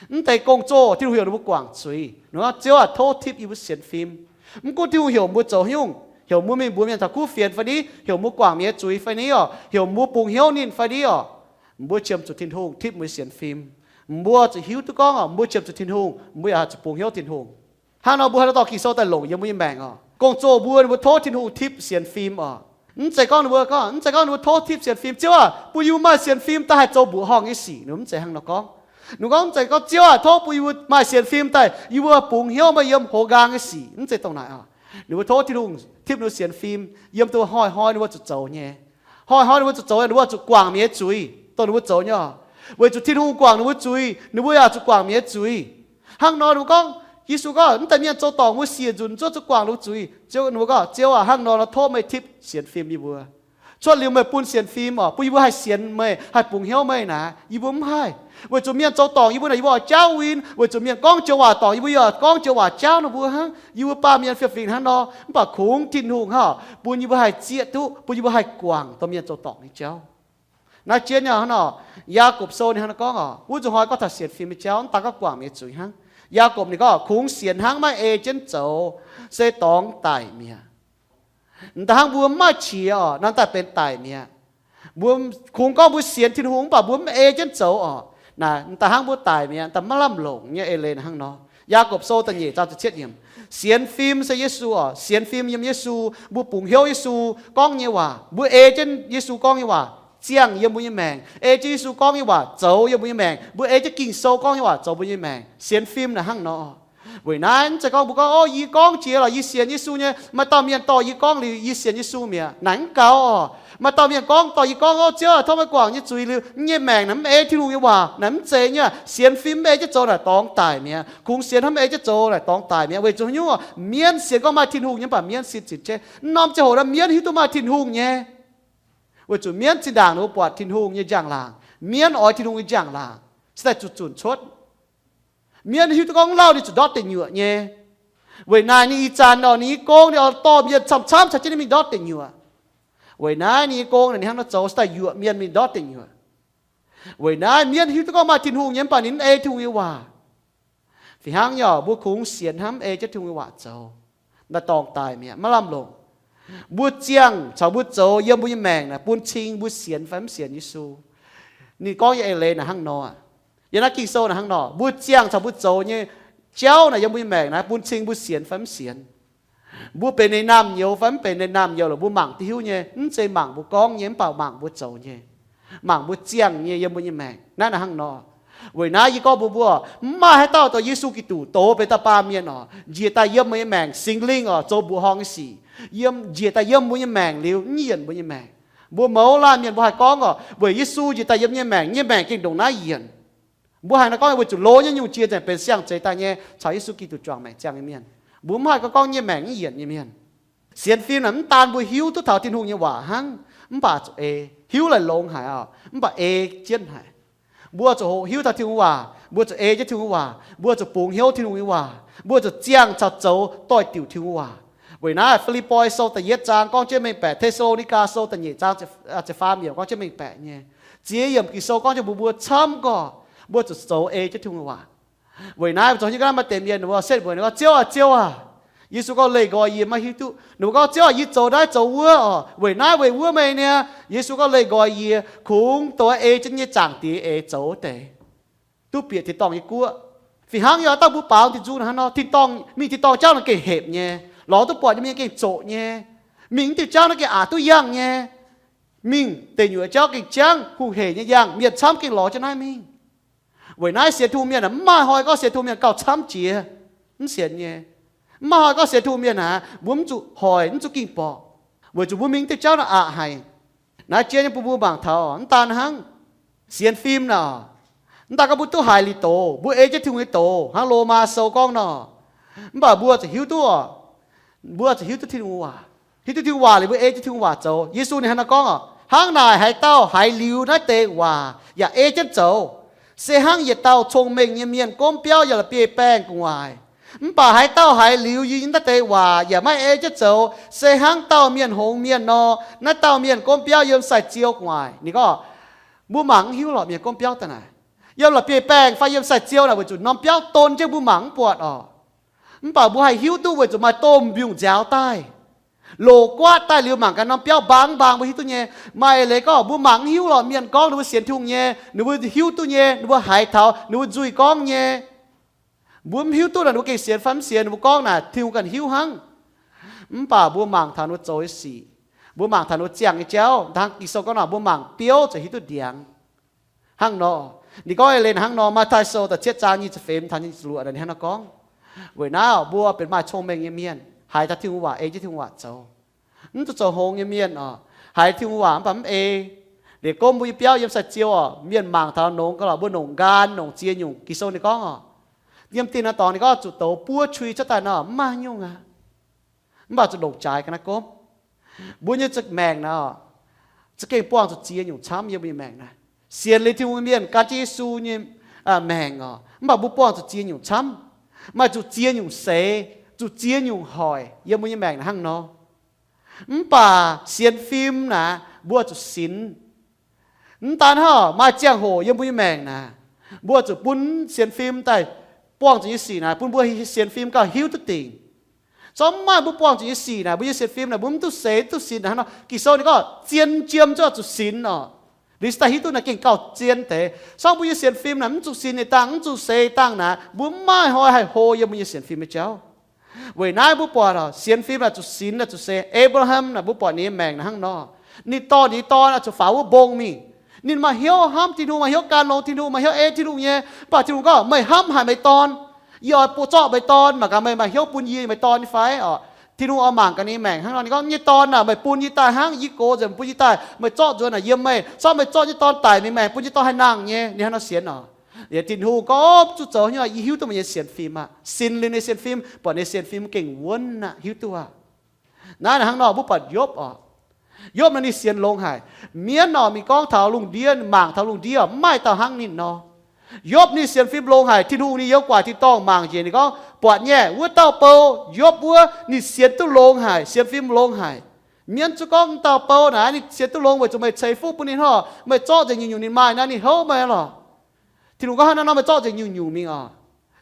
mv deix gong-zoh Tin-Hungh heuc ninh mbuo guangc zuiz. Ninh gorngv, Ziouv aah, tov tipv yie mbuo sienx fim. Mv gunv Tin-Hungh heuc mbuo zoux haaix nyungc, heuc mbuo mingh mbuox mienh taux kuv fienx fai ni, heuc mbuo guangc mienh nyei zuiz fai ni oc, heuc mbuo bungx hnyouv ninh fai ni oc, mbuo qiemx zuqc Tin-Hungh tipv mbuo nyei sienx fim. Mbuo zuqc hiuv duqv gorngv oc, mbuo qiemx zuqc Tin-Hungh, mbuo yaac zuqc bungx hnyouv Tin-Hungh. Hnangv nor mbuo haih dorh Ging-Sou daaih longc yiem mbuo nyei maengc oc. Gong-zoh mbuo, ninh mbuo tov Tin-Hungh tipv sienx fim oc. Mv zeiz gorngv ninh mbuo gorngv, mv zeiz gorngv ninh mbuo tov tipv sienx fim, Ziouv aah, bun yie mbuo maaih sienx fim daaih haih zoux mbuoqc horngh nyei sic. Ninh mbuo mv zeiz hnangv nor gorngv. Ninh mbuo gorngv, mv zeiz gorngv, Ziouv aah, tov bun yie mbuo maaih sienx fim daaih yie mbuo bungx hnyouv meih yiem hoz nqaang nyei sic. Mv zeiz dongh naaic oc. Ninh mbuo tov Tin-Hungh tipv ninh mbuo sienx fim yiem dongh hnoi-hnoi ninh mbuo zuqc zoux nyei. Hnoi-hnoi ninh mbuo zuqc zoux nyei, ninh mbuo zuqc guangc mienh nyei zuiz dongh ninh mbuo zoux nyei oc. Weic zuqc Tin-Hungh guangc ninh mbuo zuiz, ninh mbuo yaac zuqc guangc mienh nyei zuiz. Hnangv nor ninh mbuo gorngv, Yesu gorngv, mv deix mienh zoux dorngc mbuo siec nzunc, zuov zuqc guangc ninh mbuo zuiz. Ziouv, ninh mbuo gorngv, Ziouv aah, hnangv nor nor tov meih tipv sienx fim yie mbuo. Cuotv liuz meih bun sienx fim oc, bun yie mbuo haih sienx meih, haih bungx hnyouv meih naaic, yie mbuo mv haih. Weic zuqc mienh zoux dorngc yie mbuo naaic, yie mbuo oix jaauv win. Weic zuqc mienh gorngv joux waac dorngc yie mbuo, yie oix gorngv joux waac jaauv ninh mbuo hnangv. Yie mbuo baamh mienh fih fingx hnangv nor, mv baac kungx Tin-Hungh hnangv oc, bun yie mbuo haih zieqv duqv, bun yie mbuo haih guangc dongh mienh zoux dorngc nyei jauv. Naaiv jienv nyei hnangv nor, Yaagorpc Sou ninh hnangv nor gorngv oc, wuov nzunc hnoi gorngv taux sienx fim nyei jauv, mv daan gorngv guangc mienh nyei zuiz hnangv. Yaagorpc ninh gorngv, kungx sienx hnangv maiv ei jienv zoux, se dorngx daic mi'aqv. M'daaih hnangv mbuo mv maaih qiex oc, naaiv daaih benx daic mi'aqv. Mbuo kungx gorngv mbuo sienx Tin-Hungh mv baac mbuo mv ei jienv zoux oc, naaic m'daaih hnangv mbuo daic mi'aqv, m'daaih maiv lamh longc nyei. Eix leiz hnangv nor, Yaagorpc Sou da'nyeic zaang ziepc cietv yiemc, sienx fim se Yesu oc, sienx fim yiem Yesu, mbuo bungx hnyouv Yesu gorngv nyei waac, mbuo ei jienv Yesu gorngv nyei waac ziangh yiem mbuo nyei maengc, ei jienv Yesu gorngv nyei waac zoux yiem mbuo nyei maengc, mbuo ei jienv Ging-Sou gorngv nyei waac zoux mbuo nyei maengc. Sienx fim naaic hnangv nor. Weic naaiv mv zeiz gorngv mbuo gorngv, O, yie gorngv jiex lorqc, yie sienx Yesu nyei. Maaih dauh mienh dorh yie gorngv liuz yie sienx Yesu mi'aqv, naaic mv gaux oc. Maaih dauh mienh gorngv, dorh yie gorngv, O, Ziouv aah, tov meih guangc nyei zuiz liuz yie nyei maengc naaic mv ei Tin-Hungh nyei waac, naaic mv zeiz nyei. Sienx fim mv ei jienv zoux naaic dorngx daic mi'aqv. Kungx sienx hnamv mv ei jienv zoux naaic dorngx daic mi'aqv. Weic zuqc haaix nyungc oc? Mienv sienx gorngv maaih Tin-Hungh nyei, mv baac mienv sin zinh cenv. Mv norm ziangh hoc naaiv mienv hiuv duqv maaih Tin-Hungh nyei. Weic zuqc mienv zinh ndaangc ninh mbuo buatc Tin-Hungh nyei njang-laangc, mienv oix Tin-Hungh nyei njang-laangc se daaih zuqc zunc cuotv. Mienv hiuv duqv gorngv lauh ninh zuqc ndortv deic nyuoqc nyei. Weic naaiv ninh ih zanc oc, ninh nyei gong ninh oix dorh mienh camv-camv caux jienv ninh mingh ndortv deic nyuoqc. Weic naaiv ninh nyei gong ninh hnangv nor zoux se daaih yuoqc mienh mingh ndortv deic nyuoqc. Weic naaiv mienv hiuv duqv gorngv maaih Tin-Hungh nyei, mv baac ninh mv ei Tin-Hungh nyei waac. Fih hnangv nyei oc, mbuo kungx sienx hnamv ei jienv Tin-Hungh nyei waac zoux, naaic dorngc daic mi'aqv, maiv lamh longc. Mbuo ziangh caux mbuo zoux yiem mbuo nyei maengc naaic bun cing mbuo sienx fai mv sienx Yesu. Ninh gorngv nyei eix leiz naaic hnangv nor aqv. Yiem naaiv Ging-Sou naaic hnangv nor, mbuo ziangh caux mbuo zoux nyei jauv naaic yiem mbuo nyei maengc naaic bun cing mbuo sienx fai mv sienx. Mbuo benx ninh naamh nyouz fai mv benx ninh naamh nyouz lorqc, mbuo mangc duqv hiuv nyei. Mv zeiz mangc mbuo gorngv nyei, mv baac mangc mbuo zoux nyei, mangc mbuo ziangh nyei yiem mbuo nyei maengc. Naaiv naaic hnangv nor. Weic naaiv yie gorngv mbuox mbuo, mv maaih haaix dauh dorh Yesu Giduc doz benx dauh baamh mienh oc, njiec daaih yiem mbuo nyei maengc, Singx Lingh oc, zoux mbuoqc horngh nyei sic, yiem, njiec daaih yiem mbuo nyei maengc liuz mv yienc mbuo nyei maengc. Mbuo mouz laanh mienh mbuo haih gorngv oc, weic Yesu njiec daaih yiem nyei maengc, nyei maengc gengh ndongc naaiv yienc. Mbuo haih nor gorngv weic zuqc loz nyei nyungc jiex nzengc benx siang-zeix daaih nyei caux Yesu Giduc juangc maengc ziangh nyei mienh. Mbuo mv haih gorngv gorngv nyei maengc mv yienc nyei mienh. Sienx fim naaic mv daan mbuo hiuv duqv taux Tin-Hungh nyei waac hnangv, mv baac zuqc ei. Hiuv laaic longx haic oc, mv baac ei jienv haic. Mbuo zuqc hoqc hiuv taux Tin-Hungh waac, mbuo zuqc ei jienv Tin-Hungh waac, mbuo zuqc bungx hnyouv Tin-Hungh nyei waac, mbuo zuqc ziangh caux zoux doix-diuc Tin-Hungh waac. Weic naaiv Fi^lipv^poi Sou da'yietv zaang gorngv jienv mengh baeqc, Te^saa^lo^ni^gaa Sou da'nyeic zaang ziepc faam yiemc gorngv jienv mengh baeqc nyei. Ziex yiemc Ging-Sou gorngv jienv mbuox mbuo camv gorqv, mbuo zuqc zoux ei jienv Tin-Hungh nyei waac. Weic naaiv zoux nyei ga'naaiv maaih deix mienh ninh mbuo setv mbuo, ninh gorngv, Ziouv aah, Ziouv aah, Yesu gorngv, Leih nqoi yie, maiv hiuv duqv. Ninh mbuo gorngv, Ziouv aah, yie zoux naaiv zoux wuov oc, weic naaiv weic wuov meih niaa. Yesu gorngv, Leih nqoi yie, kungx dongh ei jienv nyei Zaangc Diex eix zoux wuov deix, duqv bieqc tin-dorngh nyei guoqv. Fih hnangv yie oix daaih mbuo baaux tin-nzung hnangv nor, tin-dorngh, mingh tin-dorngh jauv naaiv gengh hepc nyei, lorz duqv buatc nyei mienh gengh zoqc nyei, mingh mv diuh jauv naaiv gengh aqc duqv yangh nyei, mingh deic nyuoqc jauv gengh jangv hungh heic nyei yangh, mienh camv gengh lorz jienv naaiv mingh. Weic naaiv sienx Tin-Hungh mienh aah, mv maaih hnoi gorngv sienx Tin-Hungh mienh gauh camv jiex, mv sienx nyei. Mv maaih hnoi gorngv sienx Tin-Hungh mienh aah, mbuo mv zuqc hoic, mv zuqc ging borqc, weic zuqc mbuo mingh diuh jauv naaiv aqc haic. Naaiv jien nyei bun mbuo mangc taux mv daan hnangv sienx fim naaic, mv daan gorngv mbuo duqv haiz liuz doz, mbuo ei jienv Tin-Hungh nyei doz hnangv Lomaa Sou gorngv nor, mv baac mbuo zuqc hiuv duqv, mbuo zuqc hiuv duqv Tin-Hungh waac. Hiuv duqv Tin-Hungh waac liuz mbuo ei jienv Tin-Hungh waac zoux. Yesu ninh hnangv naaiv gorngv oc, hnangv naaic haaix dauh haiz liuz naaiv deix waac yaac ei jienv zoux, se hnangv yietc dauh cong-mengh nyei mienh gomv biauv yiem la'bieiv-baengh gu'nguaaic. Mv baac haaix dauh haiz liuz yie naaiv deix waac yaac maiv ei jienv zoux, se hnangv dauh mienh hngongx mienh nor, naaiv dauh mienh gomv biauv yiem sai-ziou gu'nguaaic. Ninh gorngv, mbuo mangc mv hiuv lorqc, mienh gomv biauv daaih naaic, yiem la'bieiv-baengh fai yiem sai-ziou naaic, weic zuqc norm biauv don jienv mbuo mangc mv buatc oc. Mv baac mbuo haih hiuv duqv weic zuqc maaih domh mbiungc nziaaux daaih, loz-guaatv daaih liuz mangc gaax norm biauv mbaang mbaang mbuo hiuv duqv nyei. Maaih eix leiz gorngv mbuo mangc mv hiuv lorqc, mienh gorngv ninh mbuo sienx Tin-Hungh nyei, ninh mbuo hiuv duqv nyei, ninh mbuo haiz taux ninh mbuo nzuih gorngv nyei. Mbuo mv hiuv duqv naaic ninh mbuo gengh sienx fai mv sienx, ninh mbuo gorngv naaic Tin-Hungh ganh hiuv hnangv. Mv baac mbuo mangc taux ninh mbuo zoux nyei sic, mbuo mangc taux ninh mbuo ziangh nyei jauv, hnangv Ging-Sou gorngv naaic, mbuo mangc biouv ziouc hiuv duqv ndiangx. Hnangv nor, ninh gorngv eix leiz hnangv nor, Matv^taai Sou da'cietv zaang nyic ziepc feix taux nyic ziepc luoqc ninh hnangv nor gorngv. Weic naaiv mbuo benx maaih cong-mengh nyei mienh, haiz taux Tin-Hungh waac ei jienv Tin-Hungh waac zoux. Mv zuqc zoux hngongx nyei mienh oc, haiz Tin-Hungh waac mv baac mv ei, liuz gomv mbuo nyei biauv yiem sai-ziou oc, mienh mangc taux nongx gauh lorqc, mbuo nongc nqaan nongc ziex nyungc. Ging-Sou ninh gorngv oc, yiem dinh naaiv dorngx ninh gorngv zuqc douz buov qui cuotv daaih nor mv maaih nyungc aqv. Mv baac zuqc ndongc jaaix ga'naaiv gomv. Mbuo nyei za'maengc naaic oc, za'gengh buangh zuqc ziex nyungc camv yiem mbuo nyei maengc naaic. Sienx liuz Tin-Hungh nyei mienh gan jienv Yesu nyei maengc oc, mv baac mbuo buangh zuqc ziex nyungc camv. Maaih zuqc ziex nyungc seix, zuqc ziex nyungc hoic yiem mbuo nyei maengc naaic hnangv nor. Mv baac sienx fim naaic mbuo zuqc sinx. Mv daan hnangv, maaih ziangh hoc yiem mbuo nyei maengc naaic, mbuo zuqc bun sienx fim daaih buangh zuqc nyei sic naaic bun mbuo sienx fim gauh hiuv duqv dingc. Corc mv maaih mbuo buangh zuqc nyei sic naaic, mbuo nyei sienx fim naaic mbuo mv duqv seix duqv sinx naaic hnangv nor. Ging-Sou ninh gorngv zien jiem zuqc zuqc sinx oc. Liuz daaih hiuv duqv naaic gengh gauh zien deix. Corc mbuo nyei sienx fim naaic mv zuqc sinx nyei dangh, mv zuqc seix dangh naaic, mbuo mv maaih hnoi haih hlo yiem mbuo nyei sienx fim nyei jauv. Weic naaiv mbuo buatc sienx fim naaic zuqc sinx naaic zuqc seix. Apc^laa^ham naaic mbuo buatc ninh nyei maengc naaic hnangv nor. Ninh dorh ninh nyei dorn zuqc faaux wuov mbong mingh. Ninh maaih hnyouv hnamv Tin-Hungh, maaih hnyouv gan longx Tin-Hungh, maaih hnyouv ei Tin-Hungh nyei. Mv baac Tin-Hungh gorngv, meih hnamv haic meih dorn. Yie oix bun zorqv meih dorn, mangc gaax meih maaih hnyouv bun yie meih dorn nyei fai oc. Tin-Hungh oix mangc gaax ninh nyei maengc hnangv nor. Ninh gorngv, nyei dorn aah, meih bun yie daaih hnangv, yie gox nzengc bun yie daaih, meih zorqv nzuonx naaic yiem meih. Corc meih zorqv nyei dorn daic mingh, meih bun yie dorn haih nangh nyei. Ninh hnangv nor sienx oc. Liuz Tin-Hungh gorngv, zuqc zoux hnyouv, yie hiuv duqv meih nyei sienx fim aqv. Sinx liuz ninh nyei sienx fim, buatc ninh nyei sienx fim gengh wuonv aqv, hiuv duqv aqv. Naaiv hnangv nor mbuo buatc Yopv oc. Yopv naaic ninh sienx longx haic. Mienv oc, mingh gorngv taux lungh ndiev, mangc taux lungh ndiev oc, mv maaih dauh hnangv ninh nor. Yopv ninh sienx fim longx haic. Tin-Hungh ninh youz guaax tin-dorngh mangc njiec, ninh gorngv, buatc nyei, wuov dauh bou, Yopv wuov, ninh sienx duqv longx haic, sienx fim longx haic. Mienv zuqc gorngv, wuov dauh bou naaic ninh sienx duqv longx weic zuqc meih ceix fuqv bun ninh hnangv, meih zorqv nzengc nyungc-nyungc ninh maaih naaiv, ninh houv meih lorqc. Tin-Hungh gorngv, hnangv naaiv nor meih zorqv nzengc nyungc-nyungc mingh oc.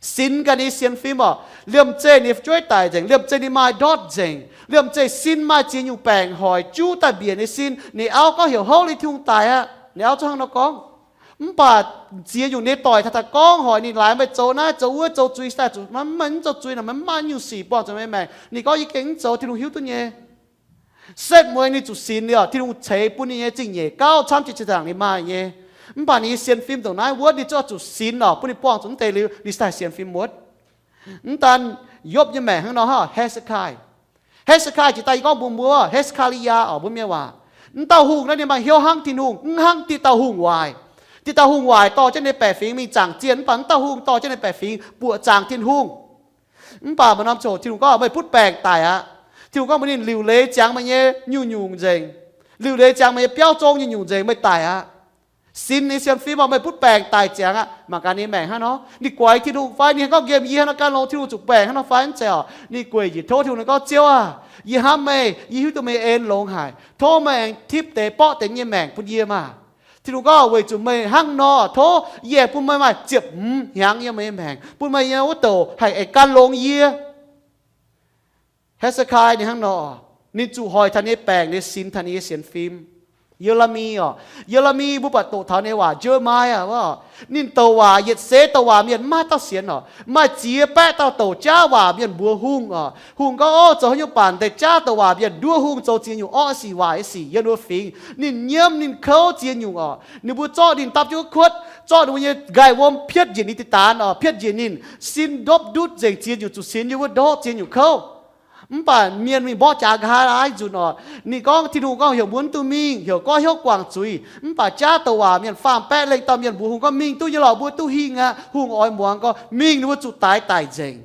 Sinx gaax ninh nyei sienx fim oc. Liemh zeih ninh fu'jueiv daic nzengc, liemh zeih ninh maaih ndortv nzengc, liemh zeih sin maaih ziex nyungc baengc hoic juv daaih mbiec ninh nyei sin. Ninh auv gorngv heuc houv liuz Tin-Hungh daic aqv. Ninh auv zungv hnangv nor gorngv. Mv baac ziex nyungc ninh doic taux daaih gorngv hoic ninh, laaix meih zoux naaiv zoux wuov, zoux zuiz daaih, zuqc meih mv zoux zuiz naaic, meih mv maaih nyungc sic buangh zuqc meih maengc. Ninh gorngv, yie gengh mv zoux, Tin-Hungh hiuv duqv nyei. Setv mueiz ninh zuqc sinx liuz, Tin-Hungh ceix bun ninh nyei zingh nyeic gauh camv jiex zinh ndaangc ninh maaih nyei. Mv baac ninh nyei sienx fim ndongc naaiv wuov, ninh zungv zuqc sinx oc, bun ninh buangh zuqc mv deix liuz, ninh cingx daaih sienx fim wuov. Mv daan Yopv nyei maengc hnangv nor hnangv, He^se^kai. He^se^kai jiex daaih yie gorngv mbuox mbuo, He^se^kaa^li^yaa oc, mbuo mienh waac. Mv dauh hungh naaiv ninh maaih hnyouv hnangv Tin-Hungh, mv hnangv diqc dauh hungh waaic. Diqc dauh hungh waaic dorh jienv ninh baeqc fingx mingh zaangc zienh, mv baac mv dauh hungh dorh jienv ninh baeqc fingx buoqc zaangc Tin-Hungh. Mv baac maaih norm ziangh hoc Tin-Hungh gorngv, meih butv baengc daic aqv. Tin-Hungh gorngv mbuox ninh, liuc leiz ziangx meih nyei nyungc-nyungc nzengc. Liuc leiz ziangx meih nyei biauv zong nyungc-nyungc nzengc, meih daic aqv. Sinx ninh sienx fim oc, meih butv baengc daic ziangx aqv. Mangc gaax ninh maengc hnangv nor, ninh guaix Tin-Hungh fai ninh gorngv nqemh yie hnangv nor gan longx, Tin-Hungh zuqc baengc hnangv nor fai? Mv zeiz oc. Ninh gueic njiec tov Tin-Hungh, ninh gorngv, Ziouv aah, yie hnamv meih, yie hiuv duqv meih en longx haic. Tov meih aengx tipv deix borqv deix nyei maengc bun yie maah. Tin-Hungh gorngv, weic zuqc meih hnangv nor, tov yie aengx bun meih maaih ziepc hmz hnyangx yiem meih nyei maengc, bun meih nyei wuov douc haih aengx gan longx yie. He^se^kai ninh hnangv nor, ninh zuqc hoic taux ninh nyei baengc, ninh sinx taux ninh nyei sienx fim. Ye^le^mi oc, Ye^le^mi mbuo buatc doqc taux ninh waac, Jeremiah oc, ninh douc waac yietc seix douc waac mienh maiv maaih dauh sienx oc. Maaih ziex baeqv dauh douc jaav waac mienh mbuox hungh oc. Hungh gorngv, Ov, zoux haaix nyungc baac deix jaav douc waac mienh nduov hungh zoux ziex nyungc orqv sic waaic sic yiem ninh fingx. Ninh nyiemv, ninh kouv ziex nyungc oc. Ninh mbuo zorqv ninh dapv jienv kuotv, zorqv ninh mbuo nyei nqaai wuom pietv njiec ninh diqc daanx oc, pietv njiec ninh, sin ndopv ndutv nzengc, ziex nyungc zuqc sinx yiem wuov ndortv, ziex nyungc kouv. Mv baac mienh mingh mborqv jaax nqa'haav laaix nzunc oc. Ninh gorngv, Tin-Hungh gorngv heuc mbuo mv dungx mingh, heuc gorngv hnyouv guangc zuiz. Mv baac jaav douc waac mienh faam-baeqv lengh dauh mienh mbuox hungh gorngv, Mingh duqv nyei lorqc, mbuo duqv hingh aqv. Hungh oix muangx gorngv, Mingh, ninh mbuo zuqc daix daic nzengc.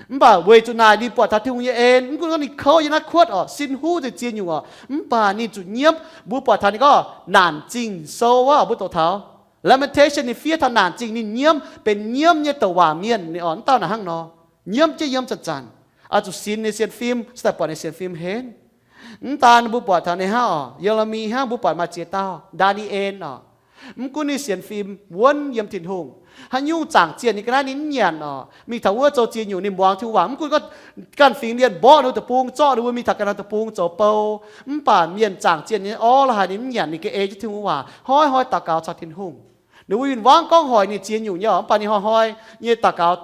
Mv baac weic zuqc naaic ninh buatc taux Tin-Hungh nyei en, mv gunv gorngv ninh kouv yiem naaiv kuotv oc, sin huv nzengc ziex nyungc oc, mv baac ninh zuqc nyiemv. Mbuo buatc taux ninh gorngv Naanc Zingh Sou wuov, mbuo doqc taux Lamentation, ninh fiev taux Naanc Zingh, ninh nyiemv, benx nyiemv nyei douc waac mienh oc. Mv dauh naaic hnangv nor, nyiemv jienv yiem zanc-zanc, oix zuqc sinx ninh sienx fim, se daaih buatc ninh sienx fim henv. Mv daan mbuo buatc taux ninh hnangv oc, Ye^le^mi hnangv, mbuo buatc maaih ziex dauh, Ndaa^ni^en oc. Mv gunv ninh sienx fim wuonv yiem Tin-Hungh, haaix nyungc zaangc zienh ninh ga'naaiv ninh mv nyanc oc. Mingh taux wuov zoux ziex nyungc ninh muangx Tin-Hungh waac, mv gunv gorngv ganh fingx mienh mborqv ninh mbuo deic-bung, zorqv ninh mbuo mingh taux ganh norm deic-bung zoux bou. Mv baac mienh zaangc zienh nyei orv la'haaix ninh mv nyanc, ninh ga'ei jienv Tin-Hungh waac, hnoi-hnoi daux gaux caux Tin-Hungh. Ninh mbuo win-wangv gorngv hoic ninh ziex nyungc nyei oc, mv baac ninh hnoi-hnoi nyei daux gaux,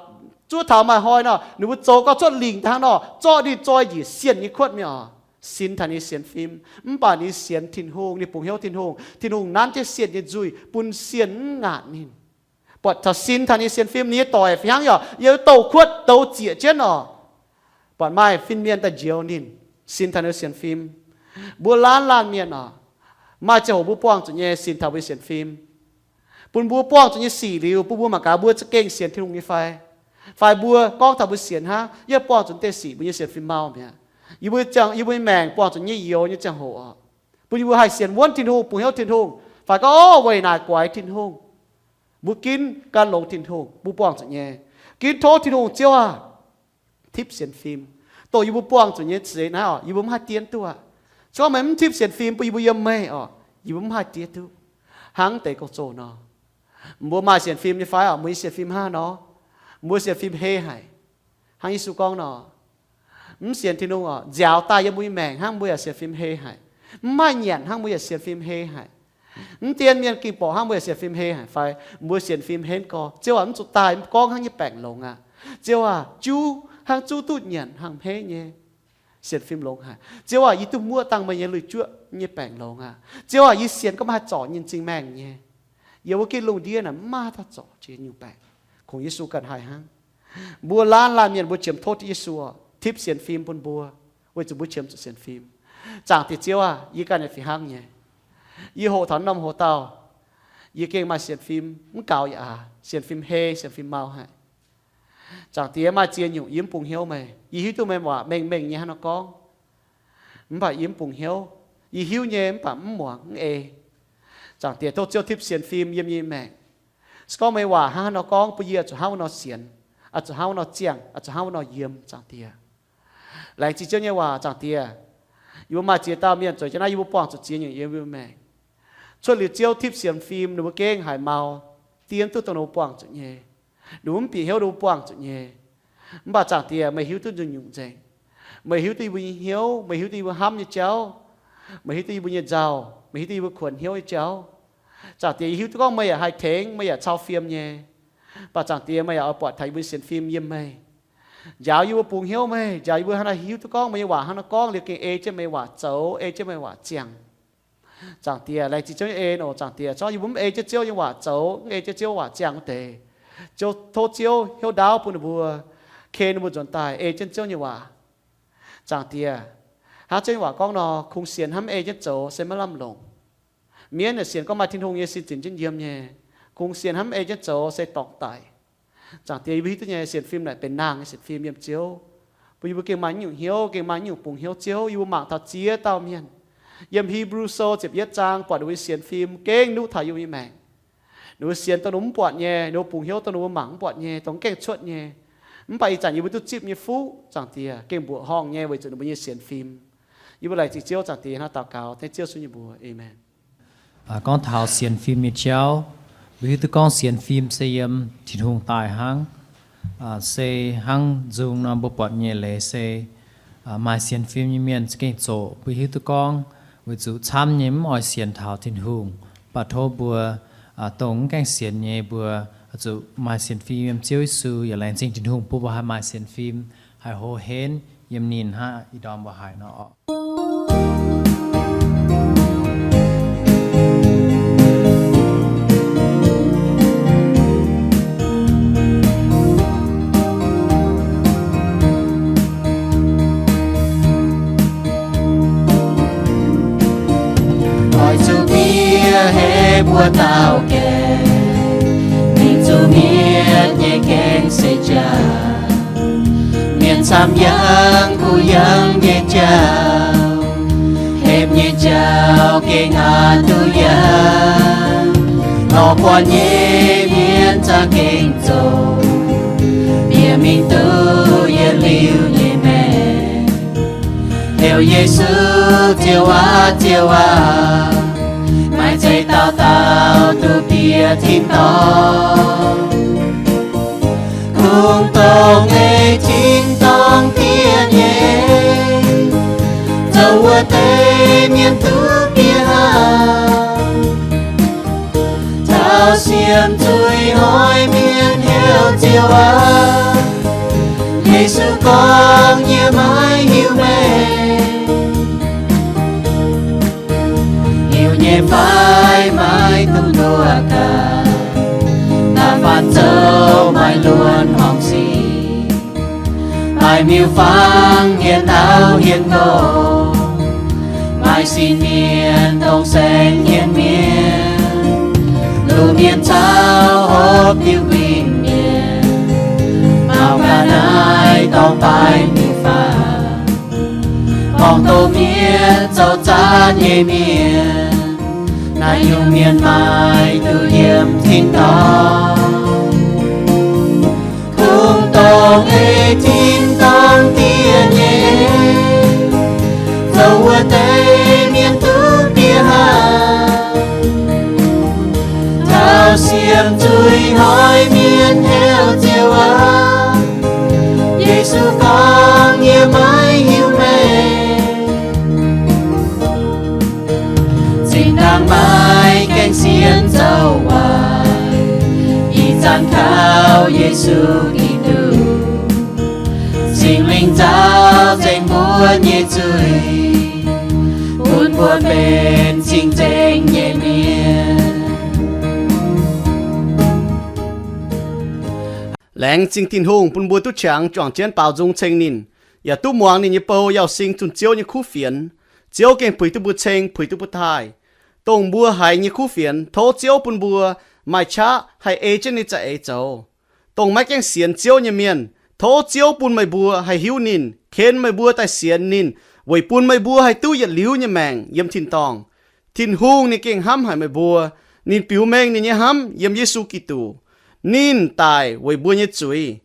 zuov taux maaih hnoi nor, ninh mbuo zoux gau cuotv lingc daaih hnangv nor, zorqv ninh zoi njiec sienh nyei kuotv mingh oc. Sinx taux ninh sienx fim, mv baac ninh sienx Tin-Hungh, ninh bungx hnyouv Tin-Hungh, Tin-Hungh nanv jienv sienh nyei nzuih bun sienh mv ngaatc ninh. Buatc taux sinx taux ninh sienx fim, ninh nyei doic fih hnangv yaac yiem douh kuotv douz zieqc jienv oc. Buatc maaih fin-mienh daaih njoux ninh, sinx taux ninh sienx fim. Mbuo laanh laanh mienh oc, maaih ziangh hoc mbuo buangh zuqc nyei sinx taux mbuo sienx fim. Bun mbuo buangh zuqc nyei sic liuz, bun mbuo mangc gaax mbuo za'gengh sienx Tin-Hungh nyei fai? Fai mbuo gorngv taux mbuo sienx hnangv, yie buangh zuqc deix sic mbuo nyei sienx fim mau mi'aqv. Yie mbuo ziangh, yie mbuo nyei maengc buangh zuqc nyei youz nyei ziangh hoc oc, bun yie mbuo haih sienx wuonv Tin-Hungh, bungx hnyouv Tin-Hungh, fai gorngv, Ov, weic naaic guaix Tin-Hungh. Mbuo ginv gan longx Tin-Hungh, mbuo buangh zuqc nyei. Ginv tov Tin-Hungh, Ziouv aah! Tipv sienx fim, dongh yie mbuo buangh zuqc nyei za'eix naaiv oc, yie mbuo mv haih diev duqv aqv. Se gorngv meih mv tipv sienx fim bun yie mbuo yiem meih oc, yie mbuo mv haih diev duqv. Hnangv deix gong-zoh nor, mbuo maaih sienx fim nyei fai oc? Mbuo nyei sienx fim hnangv nor, mbuo sienx fim hei haic. Hnangv Yesu gorngv nor, mv sienx Tin-Hungh oc, nziaaux daaih yiem mbuo nyei maengc hnangv, mbuo yaac sienx fim hei haic. Mv maaih nyanc hnangv, mbuo yaac sienx fim hei haic. Mv dien mienh ging borqc hnangv, mbuo yaac sienx fim hei haic fai? Mbuo sienx fim henv gorx, Ziouv aac, mv zuqc daaih gorngv hnangv nyei baengc longx aqv. Ziouv aac, juv hnangv zuqc duqv nyanc hnangv hmeiv nyei. Sienx fim longx haic. Ziouv aac, yie duqv muoqv dangh meih nyei lui-juoqv nyei baengc longx aqv. Ziouv aac, yie sienx gorngv meih haih zorc nyei m'zing maengh nyei. Yiem wuov gitv lungh ndiev naaic mv maaih dauh zorc jiex nyungc baengc. Kungx Yesu ganh haih hnangv. Mbuo laanh laanh mienh mbuo qiemx tov Yesu oc, tipv sienx fim bun mbuo, weic zuqc mbuo qiemx zuqc sienx fim. Zaangc Diex Ziouv aah, yie ganh yaac fih hnangv nyei. Yie hoqc taux norm hoc-dauh, yie gengh maaih sienx fim mv gaux yaac aax, sienx fim hei, sienx fim mau haic. Zaangc Diex, maaih ziex nyungc yie mv bungx hnyouv meih. Yie hiuv duqv meih waac mengh mengh nyei hnangv nor gorngv, mv baac yie mv bungx hnyouv. Yie hiuv nyei mv baac mv muangx mv ei. Zaangc Diex, tov Ziouv tipv sienx fim yiem yie maengc. Se gorngv meih waac hnangv haaix nor gorngv bun yie, zuqc hnangv wuov nor sienx, zuqc hnangv wuov nor ziangh, zuqc hnangv wuov nor yiem, Zaangc Diex. Laengz zingh Ziouv nyei waac, Zaangc Diex. Yie mbuo maaih ziex dauh mienh zueiz jienv naaiv, yie mbuo buangh zuqc ziex nyungc yiem yie mbuo maengc. Cuotv liuz Ziouv tipv sienx fim, ninh mbuo gengh haiz mau, dien duqv dongh ninh mbuo buangh zuqc nyei. Ninh mbuo mv bieqc hnyouv ninh mbuo buangh zuqc nyei. Mv baac Zaangc Diex, meih hiuv duqv nyungc-nyungc nzengc. Meih hiuv duqv yie mbuo nyei hnyouv, meih hiuv duqv yie mbuo hnamv nyei jauv, meih hiuv duqv yie mbuo nyei nzauh, meih hiuv duqv yie mbuo kuonx hnyouv nyei jauv. Zaangc Diex, yie hiuv duqv gorngv meih yaac haih tengx, meih yaac cau fiem nyei. Mv baac Zaangc Diex, meih yaac oix buatc taux yie mbuo sienx fim yiem meih. Njaaux yie mbuo bungx hnyouv meih, njaaux yie mbuo hnangv naaiv hiuv duqv gorngv meih nyei waac hnangv nor gorngv liuz gengh ei jienv meih waac zoux, ei jienv meih waac ziangh. Zaangc Diex, laengz zingh Ziouv nyei en oc. Zaangc Diex, se gorngv yie mbuo mv ei jienv Ziouv nyei waac zoux, mv ei jienv Ziouv waac ziangh wuov deix, Ziouv, tov Ziouv hnyouv ndaauv bun ninh mbuo, ken ninh mbuo nzuonx daaih ei jienv Ziouv nyei waac. Zaangc Diex, hnangv Ziouv nyei waac gorngv nor, kungx sienx hnamv ei jienv zoux se maiv lamh longc. Mienv yaac sienx gorngv maaih Tin-Hungh nyei sin zinc jienv yiem nyei. Kungx sienx hnamv ei jienv zoux se dorngc daic. Zaangc Diex, yie mbuo hiuv duqv nyei, sienx fim naaic benx nangh nyei sienx fim yiem Ziouv, bun yie mbuo gengh maaih nyungc hnyouv, gengh maaih nyungc bungx hnyouv Ziouv. Yie mbuo mangc taux ziex dauh mienh yiem Hipv^lu Sou ziepc yietv zaang buatc ninh mbuo nyei sienx fim gengh nuqv taux yie mbuo nyei maengc. Ninh mbuo sienx dongh ninh mbuo mv buatc nyei, ninh mbuo bungx hnyouv dongh ninh mbuo mangc mv buatc nyei, dongh mv gaengh cuotv nyei. Mv baac ih zanc yie mbuo duqv zipv nyei fuqv, Zaangc Diex, gengh mbuoqc horngh nyei weic zuqc ninh mbuo nyei sienx fim. Yie mbuo laengz zingh Ziouv, Zaangc Diex, hnangv daux gaux dengv Ziouv Yesu nyei mbuox. Aamen. Gorngv taux sienx fim nyei jauv, mbuo hiuv duqv gorngv sienx fim se yiem Tin-Hungh daaih hnangv. Se hnangv nzung nor mbuo buatc nyei leiz se maaih sienx fim nyei mienh za'gengh zoqc. Mbuo hiuv duqv gorngv Weic zuqc camv nyei mv oix sienx taux Tin-Hungh, mv baac tov mbuo dongh mv gaengh sienx nyei mbuo zuqc maaih sienx fim yiem Ziouv Yesu, yaac laengz zingh Tin-Hungh bun mbuo haih maaih sienx fim, haih hlo henv yiem ninh hnangv ih ndorm mbuo haiz nor oc. Oix zuqc miev hepv mbuo dauh gaengh, mingh zuqc mietc nyei gaengh se jauv. Mienh camv yangh kuh yangh nyei jauv, hepc nyei jauv gengh aqc duqv yangh. Lorz buatc nyei mienh za'gengh zoqc, bieqc mingh duqv yietc liuz nyei maengc. Heuc Yesu, Ziouv aac, Ziouv aac, maaih zeiz dauh dauh duqv bieqc tin-dorngh. Kungx dongh ei tin-dorngh diev nyei, zoux wuov deix mienh duqv bieqc haaix. Taux siemv zuiz hnoi mienh heuc Ziouv aac, Yesu gorngv, yie maiv hiuv meih. Hiuv nyei fai maiv dungx nduov gaax, da'faanh zoux maaih luonx horngc sic. Daaih miuc-fangv hietc auv hietc nqox, maaih sin mienh dongh saeng hmien mienh, luoqc mienh caux hopv diuh win-mienh, maux ga'naaiv dorng baaix miuc-fangv, borngc doz mienh zoux zaatv nyei mienh. Naaiv nyungc mienh maaih duqv yiem tin-dorngh. Kungx dongh ei tin-dorngh diev nyei, zoux wuov deix mienh duqv bieqc haaix. Taux siemv zuiz hnoi mienh heuc Ziouv aac, Yesu gorngv, yie maiv hiuv meih. Zinh ndaangc maaih gaengh sienx zoux waaic, ih zanc kaux Yesu Giduc, Singx Lingh nzauh nzengc mbuo nyei zuiz, bun mbuo benx cing-nzengc nyei mienh. Laengz zingh Tin-Hungh bun mbuo duqv qangx juangc jienv baaux nzung ceng ninh, yaac duqv muangx ninh nyei bou yauz sing zunh Ziouv nyei kuv fienx. Ziouv gengh puix duqv mbuo ceng, puix duqv mbuo taaih. Dongh mbuo haiz nyei kuv fienx, tov Ziouv bun mbuo maaih qaqv haih ei jienv ninh za'eix zoux. Dongh maiv gaengh sienx Ziouv nyei mienh, tov Ziouv bun meih mbuo haih hiuv ninh, ken meih mbuo daaih sienx ninh, weic bun meih mbuo haih duqv yietc liuz nyei maengc yiem tin-dorngh. Tin-Hungh ninh gengh hnamv haic meih mbuo. Ninh biux mengh ninh nyei hnamv yiem Yesu Giduc. Ninh daic weic mbuo nyei zuiz,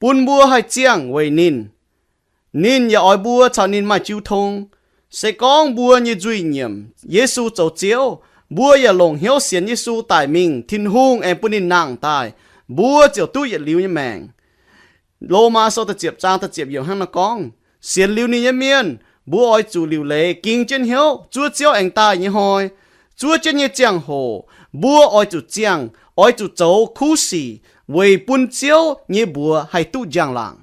bun mbuo haih ziangh weic ninh. Ninh yaac oix mbuo caux ninh maaih jiu tong. Se gorngv mbuo nyei nzuih nyiemc Yesu zoux Ziouv, mbuo yaac longc hnyouv sienx Yesu daic mingh, Tin-Hungh aengx bun ninh nangh daaih, mbuo ziouc duqv yietc liuz nyei maengc. Lomaa Sou da'ziepc zaang da'ziepc yiemc hnangv naaiv gorngv, sienx liuz ninh nyei mienh, mbuo oix zuqc liuc leiz ging jienv hnyouv zuov Ziouv aengx daaih nyei hnoi. Zuov jienv nyei ziangh hoc, mbuo oix zuqc ziangh, oix zuqc zoux kuv sic weic bun Ziouv nyei mbuox haih duqv njang-laangc.